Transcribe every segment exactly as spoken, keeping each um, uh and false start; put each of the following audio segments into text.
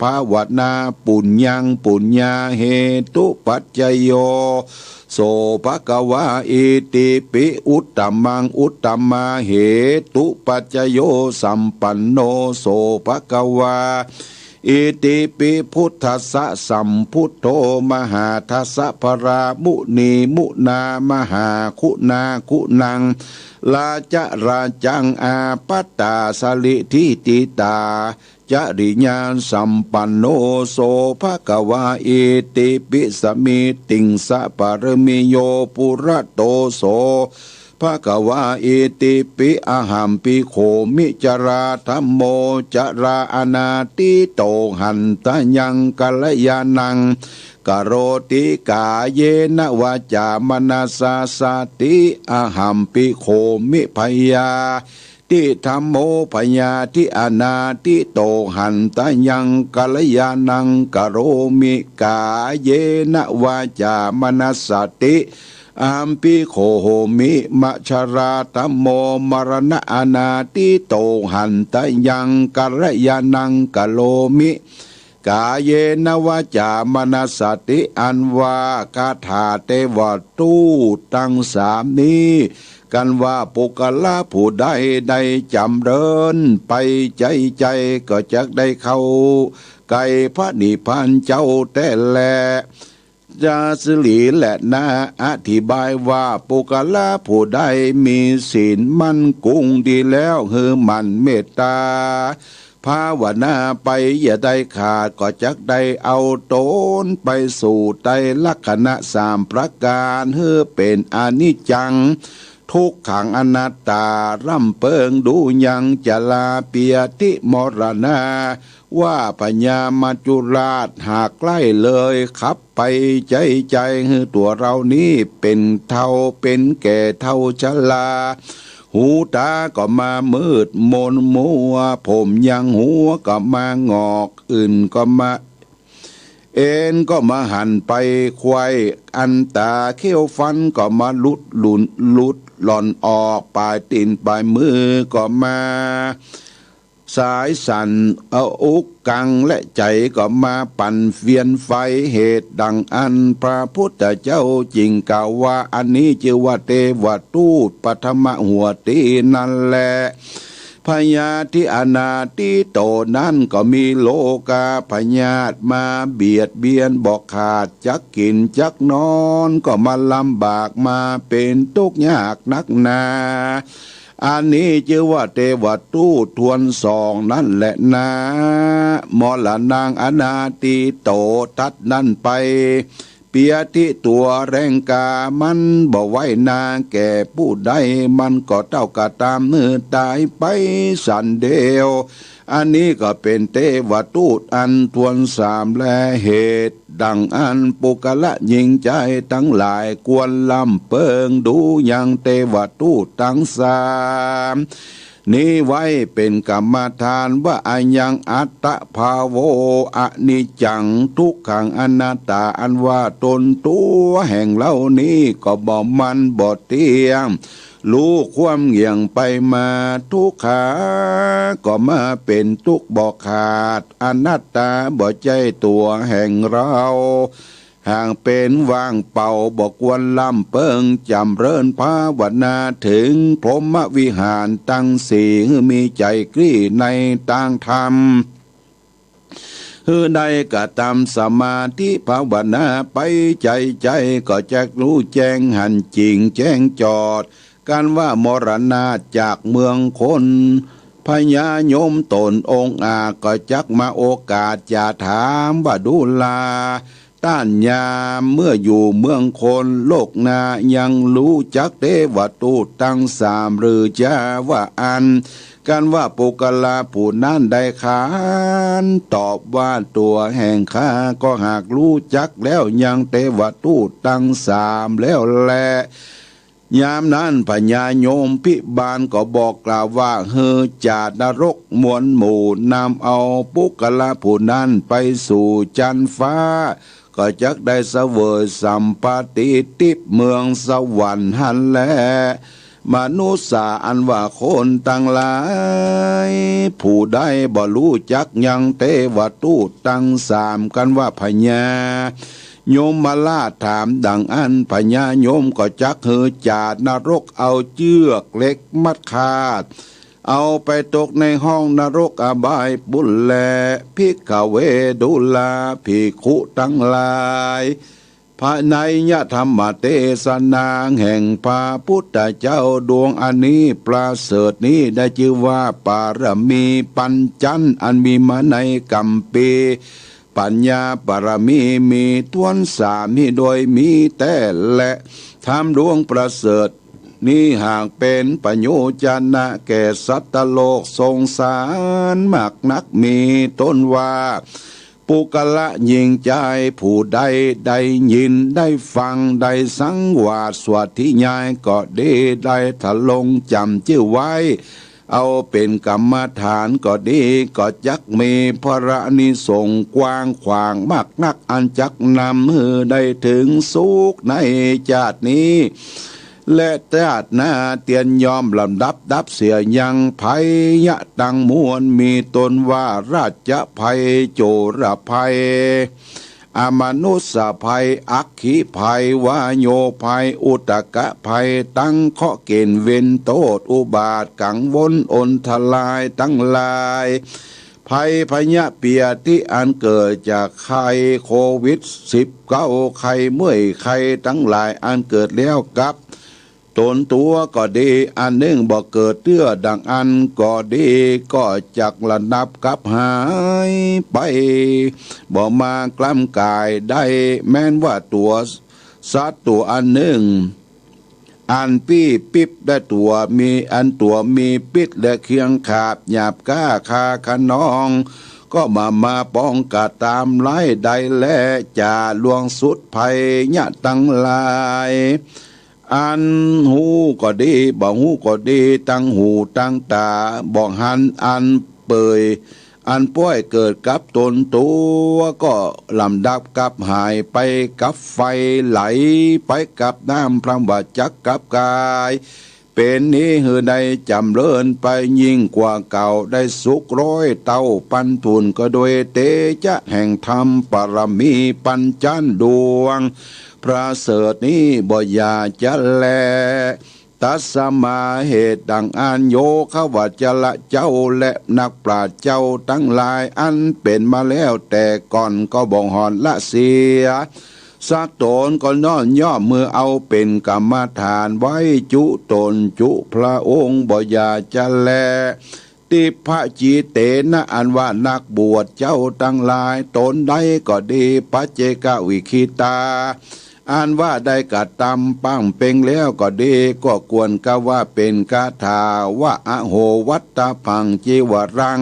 ภาวนา ปุญญัง ปุญญาเหตุปัจจโย โสภะคะวา อิติปิ อุตตมัง อุตตมาเหตุปัจจโย สัมปันโน โสภะคะวา อิติปิ พุทธัสสะ สัมพุทโธ มหาทัสสะ พระมุนี มุนา มหาคุณา คุณัง ราจะราจัง อาปัตตา สะหริ ทิฏฐิตา จริยา สัมปันโน โสภะคะวา อิติปิ สมมิตติงสะ ปะระมิโย ปุระโต โสภะคะวา อิติปิ อะหัมปิ โขมิ จราธัมโม จรา อนาทิโต หันทะยัง กัลยาณัง กะโรติ กาเยนะ วาจา มนัสสา สติ อะหัมปิ โขมิ พยา ทิธัมโม พยาธิ อนาทิโต หันทะยัง กัลยาณัง กะโรมิ กาเยนะ วาจา มนัสสา สติ อะหัมปิ โขมิ มะ ชราธัมโม มรณะ อนาทิโต หันทะยัง กัลยาณัง กะโรมิ กาเยนะ วาจา มนัสสา สติ อันว่าคาถาเตวทูตตังสามนี้ กันว่าปุคคละผู้ใดได้จ๋ำเริญไปใจ๋ใจ๋ ก็จักได้เข้าใก้พระนิพพานเจ้าแต๊แล จาสิริแลนา อธิบายว่าปุคคละผู้ใดมีศีลมั่นคงดีแล้ว หื้อหมั่นเมตต๋า ภาวนาไปอย่าได้ขาด ก็จักได้เอาต๋นไปสู่ใต้ลักขณะสามประก๋าน หื้อเป๋นอนิจจัง ทุกขัง อนัตตา ร่ำเปิงดูยัง จรา เปียธิ มรณา ว่าพญามัจจุราชหากใคร่เลยขับไปใจ๋ใจ๋ หื้อตั๋วเฮานี้เป๋นเฒ่า เป๋นแก่เฒ่าชรา หูต๋าก็มามืดมนมัว ผมยังหัวก็มาหงอก อื่นก็มา เอ็นก็มาหันไปไขว่ อันต๋าเขี้ยวฟันก็มาหลุดหลุนหลุดหล่อนออก ป๋ายตี๋นป๋ายมือก็มาสายสั่น เอาอกกังและใจ๋ก็มาปั่นเวียนไฟ เหตุดังอั้นพระพุทธเจ้าจึงกล่าวว่า อันนี้จื้อว่าเตวทูตปฐมหัวตี้นั้นแล พยาธิอนาทิโตนั้นก็มีโรคาพยาธิมาเบียดเบียนบ่ขาด จักกิ๋นจักนอนก็มาลำบาก มาเป๋นตุ๊กข์ยากนักหนา อันนี้จื้อว่าเตวทูตทวนสองนั้นแลนา มรณัง อนาทิโต ตัดนั้นไป เปียธิตั๋วแรงกล้ามันบ่ไหวนาแก่ผู้ใด มันก็เต้ากะตามหื้อต๋ายไปสันเดียว อันนี้ก็เป๋นเตวทูตอันทวนสามแล เหตุดังอั้นปุคคละญิงจายตังหลายควรร่ำเปิงดูยังเตวทูตตังสาม นี้ไว้เป๋นกรรมฐานว่า อายังอัตตะภาโว อนิจจัง ทุกขัง อนัตตา อันว่าต๋นตั๋วแห่งเฮานี้ก็บ่มั่นบ่เตี้ยง ฮู้ความเหี่ยงไปมา ทุกขาก็มาเป๋นตุ๊กข์บ่ขาด อนัตตาบ่ใจ้ตั๋วแห่งเฮา หากเป๋นว่างเปล่าบ่ควรร่ำเปิงจ๋ำเริญภาวนา เถิงพรหมวิหารตังสี่ หื้อมีใจ๋กลี้ในตางธรรม หื้อได้กระตำสมาธิภาวนาไปใจ๋ใจ๋ ก็จักฮู้แจ้งหันจริงแจ้งจอด กันว่ามรณาจากเมืองคน พญายมต๋นองอาจก็จักมาโอกาสจะถามว่า ดูราต้านยามเมื่ออยู่เมืองคน โลกหน้ายังฮู้จักเตวทูตตังสามหรือจา ว่าอั้น กันว่าปุคคละผู้นั้นได้ขานตอบว่า ตั๋วแห่งข้าก็หากฮู้จักแล้วยังเตวทูตตังสามแล้วแล ยามนั้นพญายมพิบาลก็บอกกล่าวว่า หื้อจาดนรกมวลหมู่นำเอาปุคคละผู้นั้นไปสู่จั๊นฟ้า ก็จักได้เสวยสัมปติทิพย์เมืองสวรรค์หั้นแล มนุษย์สาอันว่าคนตังหลาย ผู้ใดบ่ฮู้จักยังเตวทูตตังสาม กันว่าพญา ยมราชถามดังอั้น พญายมก็จักหื้อจาดนรก เอาเจื้อกเหล็กมัดขาด เอาไปตกในห้องนรกอบายปุ้นแล ภิกขเว ดูราภิกขุตังหลาย ภายในยธรรมเตสนาแห่งพระพุทธเจ้าดวงอันนี้ประเสริฐนี้ได้จื้อว่าปารมีปัญจันอันมีมาในกัมปี ปัญญาปารมีมีถ้วนสามนี้โดยมีแต๊แล ธรรมดวงประเสริฐนี้หากเป๋นประโยชนะแก่สัตว์โลกสงสารมากนัก มีต้นว่า ปุคคละญิงจายผู้ใดได้ยินได้ฟังได้สังวาสสวดทิยายก็ดี ได้ทรงจ๋ำจื้อไว้ เอาเป๋นกรรมฐานก็ดี ก็จักมีพระอานิสงส์กว้างขวางมากนัก อันจักนำหื้อได้เถิงสุขในจาตินี้ และจาติหน้าเตียนยอมลำดับดับเสียยังภัยยะตังมวล มีต้นว่าราชภัย โจรภัย อมนุษย์ภัย อัคคีภัย วาโยภัย อุทกภัย ตังเคราะห์เก๋ณฑ์เวรโต้ษอุบาทกังวลอนตรายตังหลาย ภัยพยาเปียดตี้อันเกิดจากไข้โควิดสิบเก้า ไข้เมื่อยไข้ตังหลายอันเกิดแล้วกับตนตั๋วก็ดี อันนึ่งบ่เกิดเตื้อดังอั้นก็ดี ก็จักระงับกับหายไป บ่มากล้ำกายได้ แม้นว่าตั๋วสัตว์ตั๋วอันนึ่ง อันปี้ปิ๊บได้ตั๋วมีอันตั๋วมีปิ๊ดและเคียงขาบหยาบกล้าคาคะนอง ก็บ่มาป้องกัดตามร้ายได้แล จ๋าลวงสุดภัยยะตังหลาย อันฮู้ก็ดี บ่ฮู้ก็ดี ตังหูตังต๋า บ่หันอันเป๋ย อันป้อยเกิดกับตนตั๋ว ก็ลำดับกับหายไปกับไฟ ไหลไปกับน้ำ พร่ำว่าจักกับกาย เป๋นนี้หื้อได้จ๋ำเริญไปยิ่งกว่าเก่า ได้สุขร้อยเต้าปันผุน ก็โดยเตจะแห่งธรรมปารมีปัญจันดวงประเสริฐนี้บ่อย่าจะแล ตัสมา เหตุดังอั้น โยคะวัจจะเจ้าและนักปราชญ์เจ้าตังหลาย อันเป๋นมาแล้วแต่ก่อนก็บ่หอนละเสียสักต๋น ก็น้อมย่อมหื้อเอาเป๋นกรรมฐานไว้จุต๋นจุพระองค์บ่อย่าจะแล ติปพะจีเตนะ อันว่านักบวชเจ้าตังหลาย ต๋นใดก็ดี ปัจเจกวิคิตา อันว่าได้กระตำปั้งเป็งแล้วก็ดี ก็ควรกล่าวว่าเป๋นคาถาว่า อโหวัตถพัง จีวรัง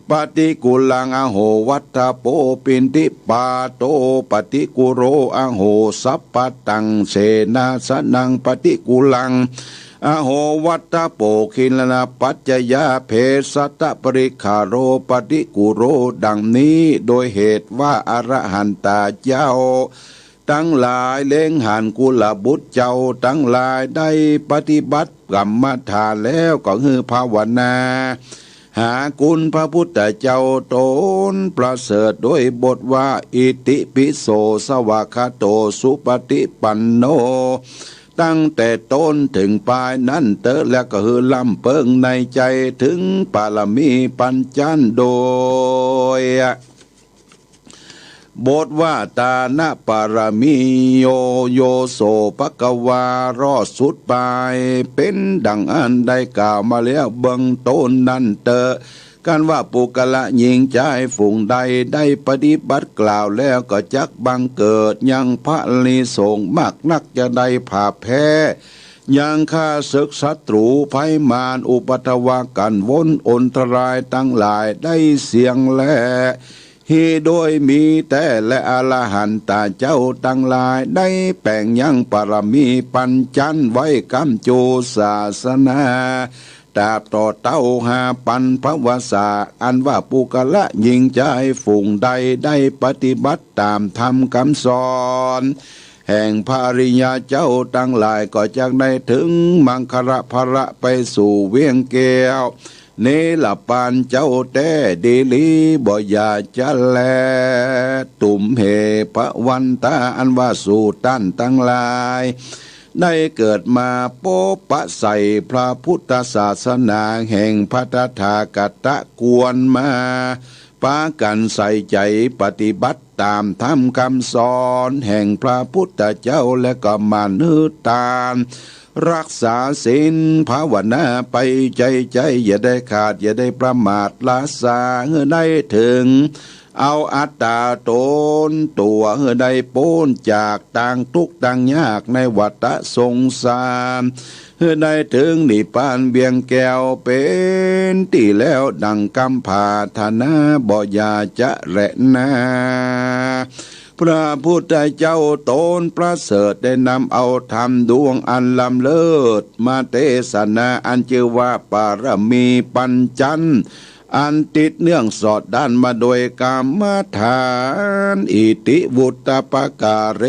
ปฏิกูลัง อโหวัตถโป ปิณฑิปาโต ปฏิกูโร อโหสัพพตัง เสนาสนัง ปฏิกูลัง อโหวัตถโป คิลลปัจจยา เพสสัตตปริกขาโร ปฏิกูโร ดังนี้ โดยเหตุว่าอรหันตาเจ้าตังหลายเล็งหันกุลบุตรเจ้าตังหลายได้ปฏิบัติกรรมฐานแล้ว ก็หื้อภาวนาหาคุณพระพุทธเจ้าต๋นประเสริฐ โดยบทว่า อิติปิโสสวากขาโต สุปฏิปันโน ตั้งแต่ต้นเถิงปลายนั้นเต๊อะ แล้วก็หื้อลำเปิงในใจ๋เถิงปารมีปัญจันโดย บทว่า ตานปารมีโย โยโสภะคะวา รอดสุดปลาย เป๋นดังอันได้กล่าวมาแล้วเบื้องต้นนั้นเต๊อะ กันว่าปุคคละญิงจายฝูงใดได้ปฏิบัติกล่าวแล้ว ก็จักบังเกิดยังพระอานิสงส์มากนัก จะได้ผ่าแพ้ยังข้าศึกศัตรูภัยมารอุปัทวะกังวลอนตรายตังหลายได้เสี้ยงแล ฮีโดยมีแต๊แล อรหันตาเจ้าตังหลายได้แป๋งยังปารมีปัญจันไว้ก้ำจูศาสนา ตราบต่อเต้าห้าปันพวสา อันว่าปุคคละญิงจายฝูงใดได้ปฏิบัติต๋ามธรรมกำสอน แห่งพระอริยะเจ้าตังหลาย ก็จักได้เถิงมังคละผละไปสู่เวียงแก้ว เนรปานเจ้าแต๊ดีหลี บ่อย่าจะแล ตุมเห ภวันตา อันว่าสูต้านตังหลาย ได้เกิดมาปะปะใส่พระพุทธศาสนาแห่งพระตถาคตะควรมา ปากั๋นใส่ใจ๋ปฏิบัติต๋ามธรรมกำสอนแห่งพระพุทธเจ้า และก็หมั่นหื้อตาน รักษาศีลภาวนาไปใจ้ๆ อย่าได้ขาด อย่าได้ประมาทละสา หื้อได้เถิง เอาอัตต๋าต๋นตั๋ว หื้อได้ป๊นจากตางตุ๊กข์ตางยากในวัฏสงสาร หื้อได้เถิงนิพพานเวียงแก้วเป๋นตี้แล้วดั่งกำผาถนา บ่อย่าจะแลนา พระพุทธเจ้าต๋นประเสริฐได้นำเอาธรรมดวงอันล้ำเลิศมาเตสนา อันจื้อว่าปารมีปัญจันทร์ อันติดเนื่องสอดด้านมาโดยกรรมฐาน อิติวุตตปการเ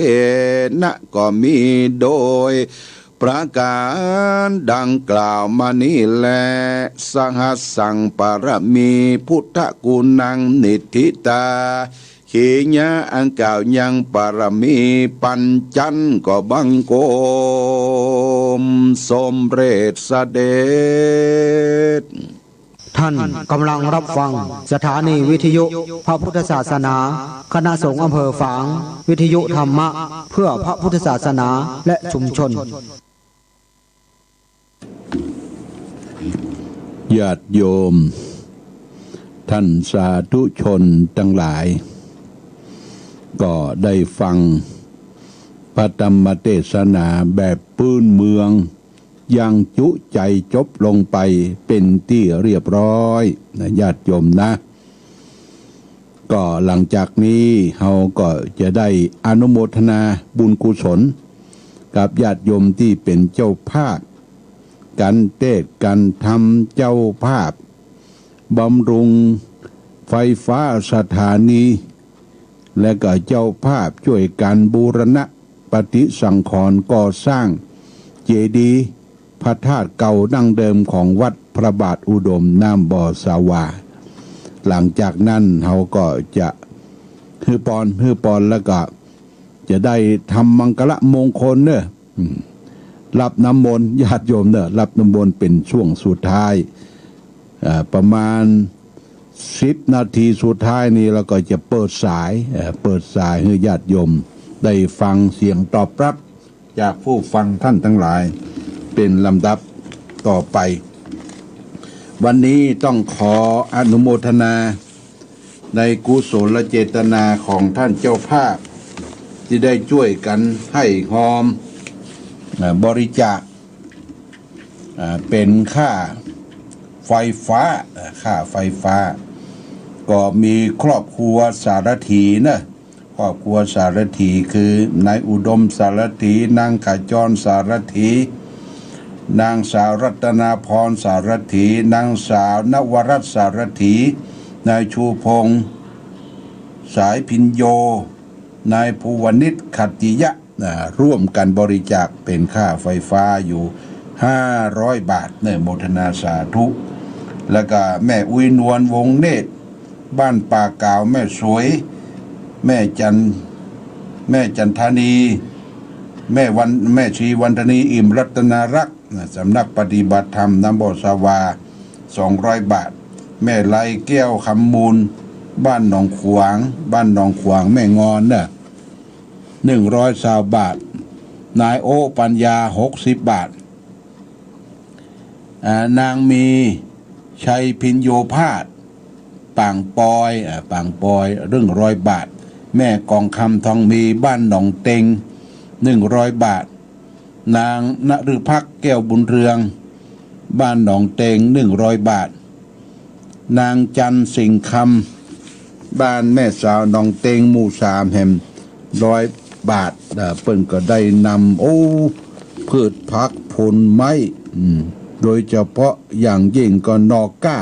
ณ ก็มีโดยประก๋านดังกล่าวมานี้แล สหัสสังปารมีพุทธกุณังนิฏฐิตา ขีญา อันกล่าวยังปารมีปัญจันทร์ก็บังคมสมเร็จเสด็จ ท่านกำลังรับฟังสถานีวิทยุพระพุทธศาสนา คณะสงฆ์อำเภอฝาง วิทยุธรรมะเพื่อพระพุทธศาสนาและชุมชน ญาติโยม ท่านสาธุชนตังหลาย ก็ได้ฟังพระธรรมเตสนาแบบปื้นเมือง อย่างจุใจ๋จบลงไปเป๋นตี้เรียบร้อยนะ ญาติโยมนะ ก็หลังจากนี้เฮาก็จะได้อนุโมทนาบุญกุศลกับญาติโยมตี้เป๋นเจ้าภาพ กั๋นเตสน์กั๋นทำ เจ้าภาพบำรุงไฟฟ้าสถานี และก็เจ้าภาพจ้วยกั๋นบูรณะปฏิสังขรณ์ก่อสร้างเจดีย์พระธาตุเก่าดั้งเดิมของวัดพระบาทอุดมน้ำบ่อสาวา หลังจากนั้นเฮาก็จะหื้อปอน หื้อปอนแล้วก็จะได้ทำมังคละมงคลเน่อ อืม รับน้ำมนต์ ญาติโยมเน่อ รับน้ำมนต์เป๋นช่วงสุดท้าย อ่า ประมาณสิบนาทีสุดท้ายนี้ แล้วก็จะเปิดสาย เอ่อ เปิดสายหื้อญาติโยมได้ฟังเสียงตอบรับจากผู้ฟังท่านตังหลายเป๋นลำดับต่อไป วันนี้ต้องขออนุโมทนา ในกุศลเจตนาของท่านเจ้าภาพ ตี้ได้จ้วยกั๋นให้ฮอม เอ่อ บริจาค เอ่อ เป๋นค่าไฟฟ้า เอ่อ ค่าไฟฟ้า ก็มีครอบครัวสารถีนะ ครอบครัวสารถีคือนายอุดมสารถี นางขจรสารถี นางสาวรัตนาพรสารถี นางสาวนวรัตน์สารถี นายชูพงษ์สายพิญโญ นายภูวนิชขัตติยะ อ่า ร่วมกั๋นบริจาคเป๋นค่าไฟฟ้าอยู่ห้าร้อยบาท เน่อ โมทนาสาธุ แล้วก็แม่อุ๊ยนวลวงศ์เนตร บ้านป่ากาว แม่สวย แม่จัน แม่จันทานี แม่วัน แม่ชีวันทนี อิ่มรัตนารักษ์ นะ สำนักปฏิบัติธรรมน้ำบ่อสาวา สองร้อยบาท แม่ไลแก้วคำมูล บ้านหนองขวาง บ้านหนองขวางแม่งอนเน่อ หนึ่งร้อยซาวบาท นายโอปัญญา หกสิบบาท อ่า นางมีชัยพิญโญภาส ปางปอย อ่า ปางปอย หนึ่งร้อยบาท แม่กองคำทองมี บ้านหนองเต็ง หนึ่งร้อยบาท นางนฤภักษ์ แก้วบุญเรือง บ้านหนองเต็ง หนึ่งร้อยบาท นางจันทร์สิงห์คำ บ้านแม่สาวหนองเต็ง หมู่สามแหม ร้อยบาท เอ่อ เปิ้นก็ได้นำ โอ้ พืชผักผลไม้ อืม โดยเฉพาะอย่างยิ่งก็หน่อก้า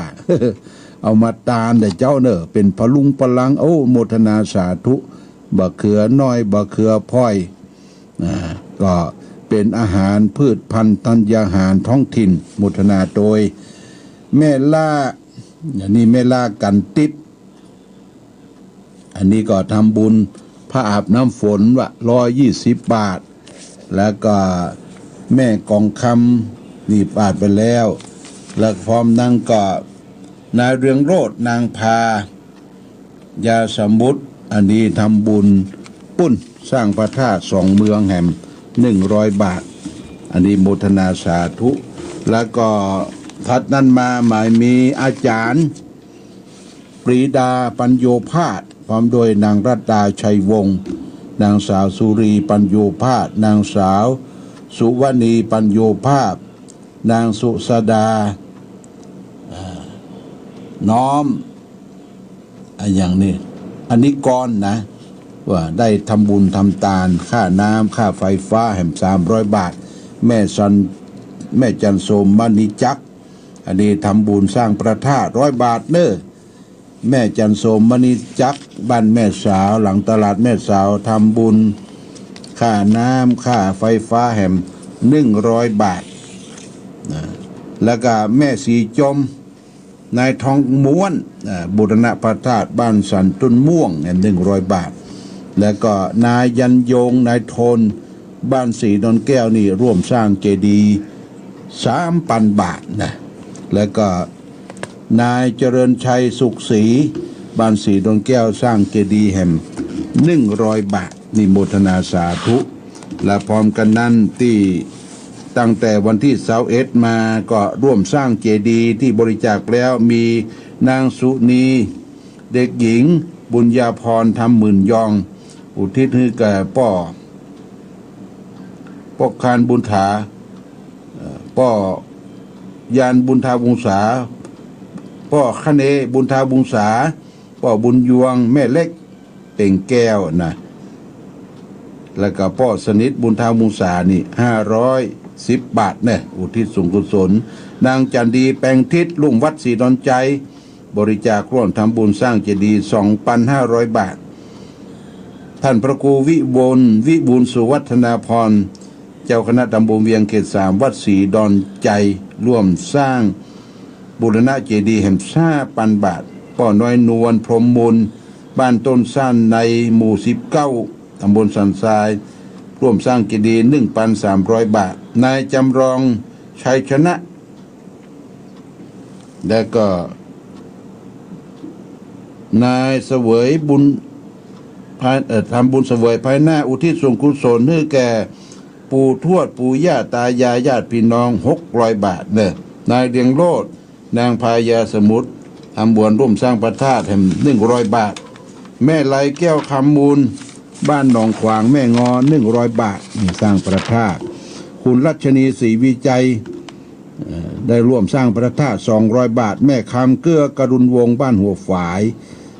เอามาตานเน่อเจ้าเน่อ เป๋นพลุงพลัง โอ้ โมทนาสาธุ บ่าเขือน้อย บ่าเขือพ่อย อ่า ก็เป๋นอาหารพืชพันธุ์ธัญญาหารท้องถิ่น โมทนาโดยแม่ล่า อันนี้แม่ล่ากั๋นติ๊บ อันนี้ก็ทำบุญผ้าอาบน้ำฝนว่า ร้อยยี่สิบบาท แล้วก็แม่กองคำนี่ปาดไปแล้ว แล้วพร้อมนั้นก็นายเรืองโรจน์ นางพา ยาสมุทร อันนี้ทำบุญปุ้นสร้างพระธาตุสองเมืองแหม หนึ่งร้อยบาท อันนี้โมทนาสาธุ แล้วก็ถัดนั้นมาหมายมีอาจ๋ารย์ปรีดาปัญโญภาส พร้อมด้วยนางรัตดาชัยวงศ์ นางสาวสุรีปัญโญภาส นางสาวสุวรรณีปัญโญภาส นางสุสดา อ่า น้อม อะหยังนี่ อันนี้ก่อนนะ ว่าได้ทำบุญทำตาน ค่าน้ำ ค่าไฟฟ้าแหม สามร้อยบาท แม่ซัน แม่จันโสมมณีจักร อันนี้ทำบุญสร้างพระธาตุ ร้อยบาทเน้อ แม่จันโสมมณีจักร บ้านแม่สาว หลังตลาดแม่สาว ทำบุญค่าน้ำ ค่าไฟฟ้าแหม หนึ่งร้อยบาท นะ แล้วก็แม่สีจม นายทองม้วน อ่า บูรณะพระธาตุบ้านสันต้นม่วง แหม หนึ่งร้อยบาท แล้วก็นายยันยง นายทน บ้านสีดอนแก้วนี่ร่วมสร้างเจดีย์ สามปันบาทนะ แล้วก็นายเจริญชัยสุขศรี บ้านสีดอนแก้วสร้างเจดีย์แหม หนึ่งร้อยบาท นี่โมทนาสาธุ และพร้อมกั๋นนั้นตี้ตั้งแต่วันตี้ซาวเอ็ดมาก็ร่วมสร้างเจดีย์ตี้บริจาคแล้วมีนางสุนี เด็กหญิงบุญญาพร ธรรมหมื่นยอง อุทิศหื้อแก่ป้อ ป้อคานบุญถา เอ่อ ป้อยานบุญถาวงศา ป้อคะเนบุญถาวงศา ป้อบุญยวง แม่เล็กเป่งแก้วนะ แล้วก็ป้อสนิทบุญถาวงศานี่ ห้าร้อยสิบบาทเน้อ อุทิศส่วนกุศล นางจันดี แปงทิศ ลุงวัดสีดอนชัย บริจาคร่วมทำบุญสร้างเจดีย์ สองปันห้าร้อยบาท ท่านพระครูวิบูลย์ วิบูลย์สุวัฒนาภรณ์ เจ้าคณะตำบลเวียงเขตสาม วัดสีดอนชัย ร่วมสร้างบูรณะเจดีย์แหม ห้าปันบาท ป้อน้อยนวล พรหมมูล บ้านต้นซ่านใน หมู่สิบเก้า ตำบลสันทราย ร่วมสร้างเจดีย์ หนึ่งปันสามร้อยบาท นายจำลอง ชัยชนะ แล้วก็นายเสวยบุญ ภาย เอ่อ ทำบุญเสวยภายหน้า อุทิศส่วนกุศลหื้อแก่ปู่ทวดปู่ย่าตายายญาติพี่น้อง หกร้อยบาทเน้อ นายเรืองโรจน์ นางพายาสมุทร ทำบุญร่วมสร้างพระธาตุแหม หนึ่งร้อยบาท แม่ไลแก้วคำมูล บ้านหนองขวางแม่งอ หนึ่งร้อยบาท นี่สร้างพระธาตุ คุณรัชนีศรีวิชัย เอ่อ ได้ร่วมสร้างพระธาตุ สองร้อยบาท แม่คำเกื้อกรุณวงศ์ บ้านหัวฝาย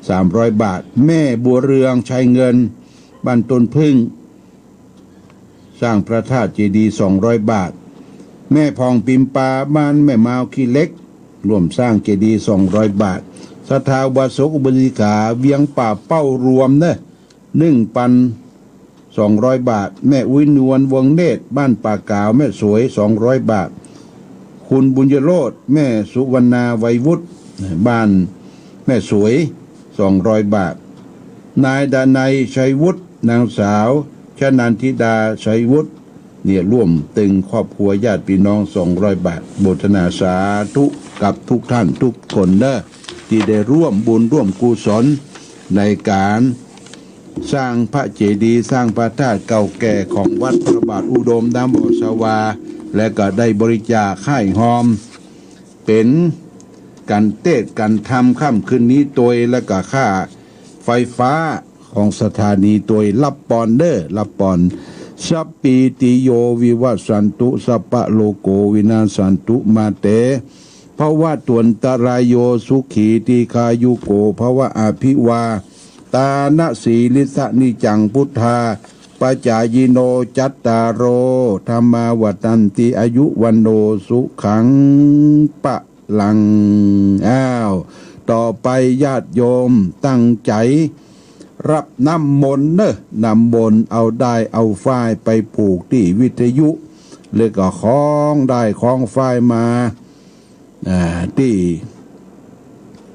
สามร้อยบาท แม่บัวเรืองชัยเงิน บ้านต้นผึ้ง สร้างพระธาตุเจดีย์ สองร้อยบาท แม่ผ่องปิมปา บ้านแม่มาวขี้เหล็ก ร่วมสร้างเจดีย์ สองร้อยบาท ศรัทธาอุบาสกอุบาสิกขา เวียงป่าเป้ารวมเน้อ หนึ่งปันสองร้อยบาท แม่อุ๊ยนวล วงเนตร บ้านป่ากาวแม่สวย สองร้อยบาท คุณบุญยโรจน์ แม่สุวรรณา ไวยวุฒิ บ้านแม่สวย สองร้อยบาท นายดานัย ชัยวุฒิ นางสาวชนันทิดา ชัยวุฒิ เนี่ยร่วมตึงครอบครัวญาติพี่น้อง สองร้อยบาท โมทนาสาธุกับทุกท่านทุกคนเน้อ ตี้ได้ร่วมบุญร่วมกุศลในก๋านสร้างพระเจดีย์ สร้างพระธาตุเก่าแก่ของวัดพระบาทอุดม น้ำบ่อสวา และก็ได้บริจาคฮ่ายฮอม เป๋นก๋านเตศน์ก๋านธรรมค่ำคืนนี้ตวย และก็ค่าไฟฟ้าของสถานีตวย ฮับปอนเน้อ ฮับปอน สัพพีติโยวิวัชชันตุ สัพพะโรโควินัสสันตุ มาเต ภวัตวันตะราโย สุขีทีฆายุโกภวะ อภิวาทานะสีลิสสะ นิจจัง พุทธา ปัจจายิโน จัตตาโร ธัมมา วัฑฒันติ อายุ วัณโณ สุขัง พะลัง อ้าว ต่อไปญาติโยมตั้งใจ๋ รับน้ำมนต์เน่อ น้ำมนต์เอาด้ายเอาฝ้ายไปผูกตี้วิทยุ แล้วก็คล้องด้ายคล้องฝ้ายมา อ่า ตี้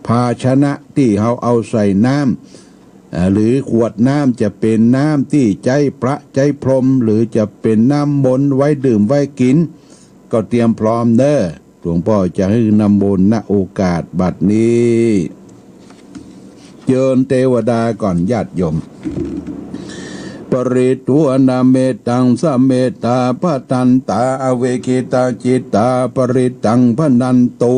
ภาชนะตี้เฮาเอาใส่น้ำ อ่า หรือขวดน้ำจะเป๋นน้ำตี้ใจ๊พระใจ๊พรหม หรือจะเป๋นน้ำมนต์ไว้ดื่มไว้กิ๋น ก็เตรียมพร้อมเน่อ หลวงป้อจะหื้อน้ำมนต์ ณ โอกาสบัดนี้ เจิญเตวดาก่อนญาติโยม ปริตวนาเมตังสะเมตตา พะทันตา อเวคิตาจิตตา ปริตตังพะนันตุ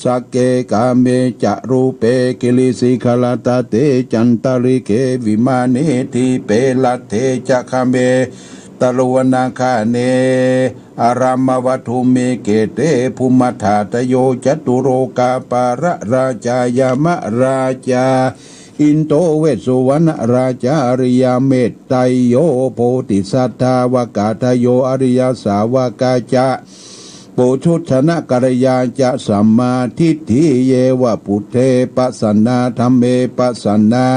สักเก กาเม จะ รูปเป กิริสิขะรัตตะเต จันตะริเข วิมาเน ทีปเป รัตเถ จะ คาเม ตะรุวนาคาเน อารามวัตถุมิ เกเต ภูมิฏฐาตะโย จตุโรคาปาละราชา ยมราชา อินโด เวสสุวรรณราชา อริยเมตไตรโย โพธิสัตถาวกาทะโย อริยสาวกาจะ ปุถุชนกัลยาจะ สัมมาทิฏฐิเยวะ ปุถเทปัสสนา ธัมเมปัสสนา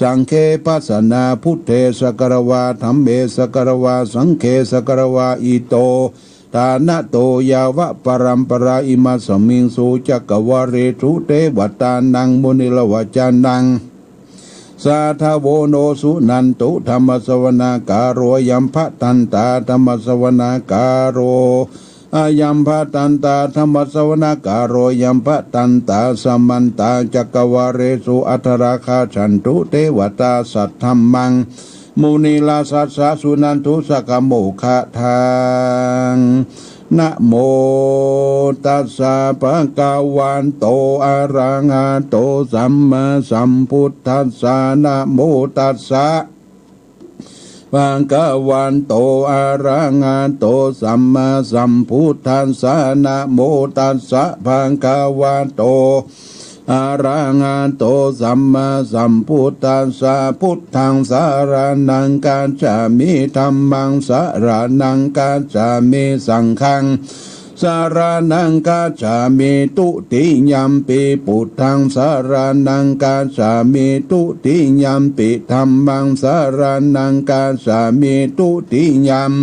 สังเฆปัสสนา พุทเทสะกะระวา ธัมเมสะกะระวา สังเฆสะกะระวา อิโต ทานะโต ยาวะปะรัมปะรา อิมัสสะมิงสุ จักกะวาเลสุ เตวะตานัง มุนิระวะจานัง สาธะโว โน สุนันตุ ธัมมะสะวะนาคาโร อะยัมภะทันตา ธัมมะสะวะนาคาโร อะยัมภะทันตา ธัมมะสะวะนาคาโร อะยัมภะทันตา สะมันตา จักกะวาเลสุ อัทธะราคาชันตุ เตวะตา สัทธัมมัง มุนิราชสัสสะ สุนันตุ สักขะโมคคะทัง นะโมตัสสะ ภะคะวะโต อะระหะโต สัมมาสัมพุทธัสสะ นะโมตัสสะ ภะคะวะโต อะระหะโต สัมมาสัมพุทธัสสะ นะโมตัสสะ ภะคะวะโต อะระหะโต สัมมาสัมพุทธัสสะ พุทธังสะระณังคัจฉามิ ธัมมังสะระณังคัจฉามิ สังฆังสะระณังคัจฉามิ ตุติยัมปิ พุทธังสะระณังคัจฉามิ ตุติยัมปิ ธัมมังสะระณังคัจฉามิ ตุติยัม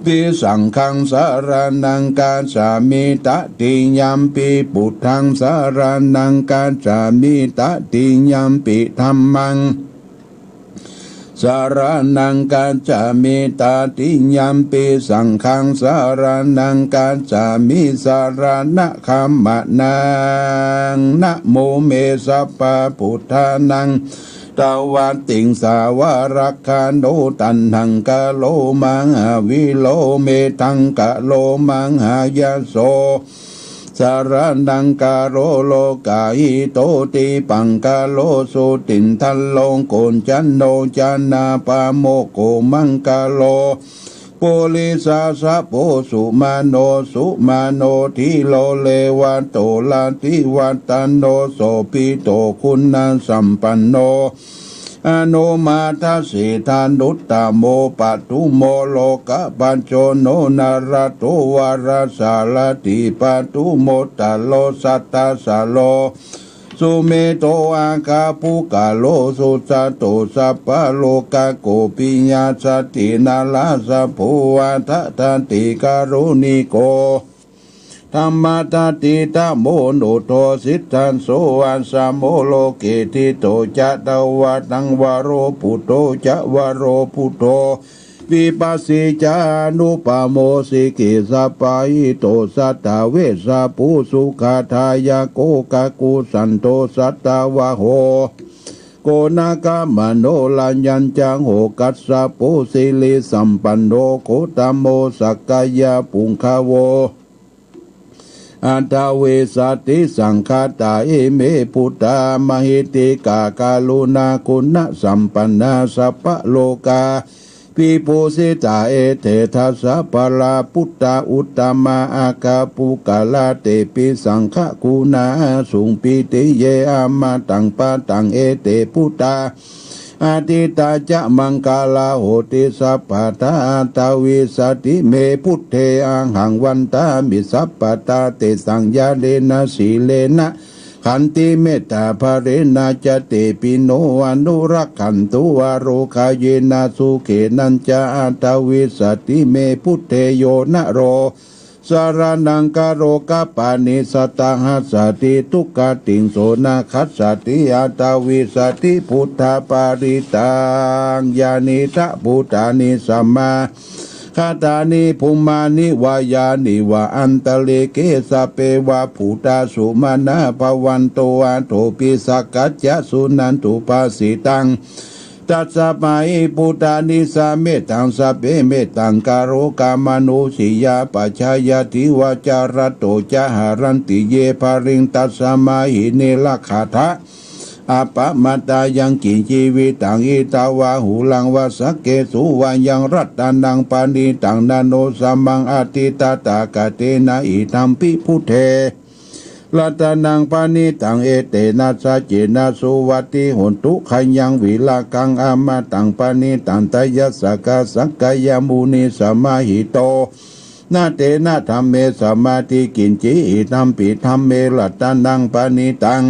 ปิ สังฆังสะระณังคัจฉามิ ตติยัมปิ พุทธังสะระณังคัจฉามิ ตติยัมปิ ธัมมังสะระณังคัจฉามิ ตติยัมปิ สังฆังสะระณังคัจฉามิ สะระณะขะมะนัง นะโมเม สัพพะพุทธานัง ตวะติงสาวะรักขานุ ตัณหังกะโร มหาวีโร เมทังกะโร มหายะโส สะระณังกะโร โลกาหิโต ติปังกะโร สุตินทะโร โกณจันโณ จานาปาโมกโข มังกะโร ปุริสสะโพ สุมาโณ สุมาโณ ธีโร เลวะโต ลาธิวัตโณ โสภิโต คุณสัมปันโณ อโนมาทะเสถานุตตโม ปทุมโม โลกะปัจโจโณ นรโต วรสารถิ ปทุมโมตตะโร สัตตสสะโร สุเมโธ อาคาปุคคโล สุจัตโต สัพพะโลกะโก ปิยะสัตถิ นรสโภ อัฏฐัตถิ การุณิโก ธัมมัฏฐิตโม อนุตโต สิทธัสโส อัสสโม โลเก ทิโต จะ ตวะตัง วโร ปุตโธ จะ วโร ปุตโธ วิปัสสี จะ อนุปโม สิกิสสะปะหิโต สัตถะ เวชชะภู สุขะทายะโก กะกุสันโต สัตวะโห โก นะกะมะโน ระยัญจะ โห กัสสะโป สิริสัมปันโณ โคตโม สักกะยะปุงคโว อัฏฐวิสติสังฆาตา อิเม ปุตตา มหิทธิกา กรุณาคุณสัมปันนา สัพพะโลกาภิภูสิตา เอเต ทัสสะ ปะรา ปุตตา อุตตมา อัคคาปุคคลา เตปิ สังฆะกุณา สุง ปิติเย อะมะตัง ปะตัง เอเต ปุตตา อะทิตตา จะ มังคลา โหติ สัพพะทา อัฏฐวิสติ เม พุทเท อะหัง วันทามิ สัพพะทา เตสัง ญาเณนะ สีเลนะ ขันติเมตตาภะเรนะจะ เตปิ โน อนุรักขันตุ อาโรกะเยนะ สุเข นัญจะ อัตถะวิสสะติ เม บุตเท โย นะโร สะระณัง กะโร กัปปะ นิ สัตถะ หัสสะติ ทุกขะติง โส นะ คัสสะติ อัตถะวิสสะติ บุตถะ ปาริตัง ยานิ ทะ บุตตานิ สะ มา กะตานิ ภุมมานิ วะ ยานิ วะ อันตะลิเก สะ เป วะ บุตตา สุ มา นะ ภะ วัน โต อะ โถ ปิ สัก กัจ จะ สุ นันตุ ภา สิ ตัง ตัส มะ หิ บุตตานิ สะ เม ตัง สะ เป เม ตัง กะ โร กะ มะ นุ ส สิ ยา ปะ ชา ยา ทิ วะ จะ ระ โต จะ หะ รันติ เย ภะ ริง ตัส มะ หิ นิ รักขะ ทะ อะ ปะ มะ ตา ยัง กิญ จี วิ ตัง อิ ทะ วะ หุ รัง วะ สะ เก สุ วะ ยัง รัตตะ นัง ปะ ณิ ตัง นะ โน สะ มัง อะ ทิ ตะ ถา คะ เต นะ อิ ทัม ปิ บุตเท รัตตะ นัง ปะ ณิ ตัง เอ เต นะ สะ เจ นะ สุ วัต ถิ หุน ตุ ขะ ยัง วิ ระ กัง อะ มะ ตัง ปะ ณิ ตัง ทะ ยัส สะ กะ สะ กะ ยะ มุ นิ สะ มะ หิ โต นะ เต นะ ธัม เม สะ มา ทิ กิญ จิ อิ ทัม ปิ ธัม เม รัตตะ นัง ปะ ณิ ตัง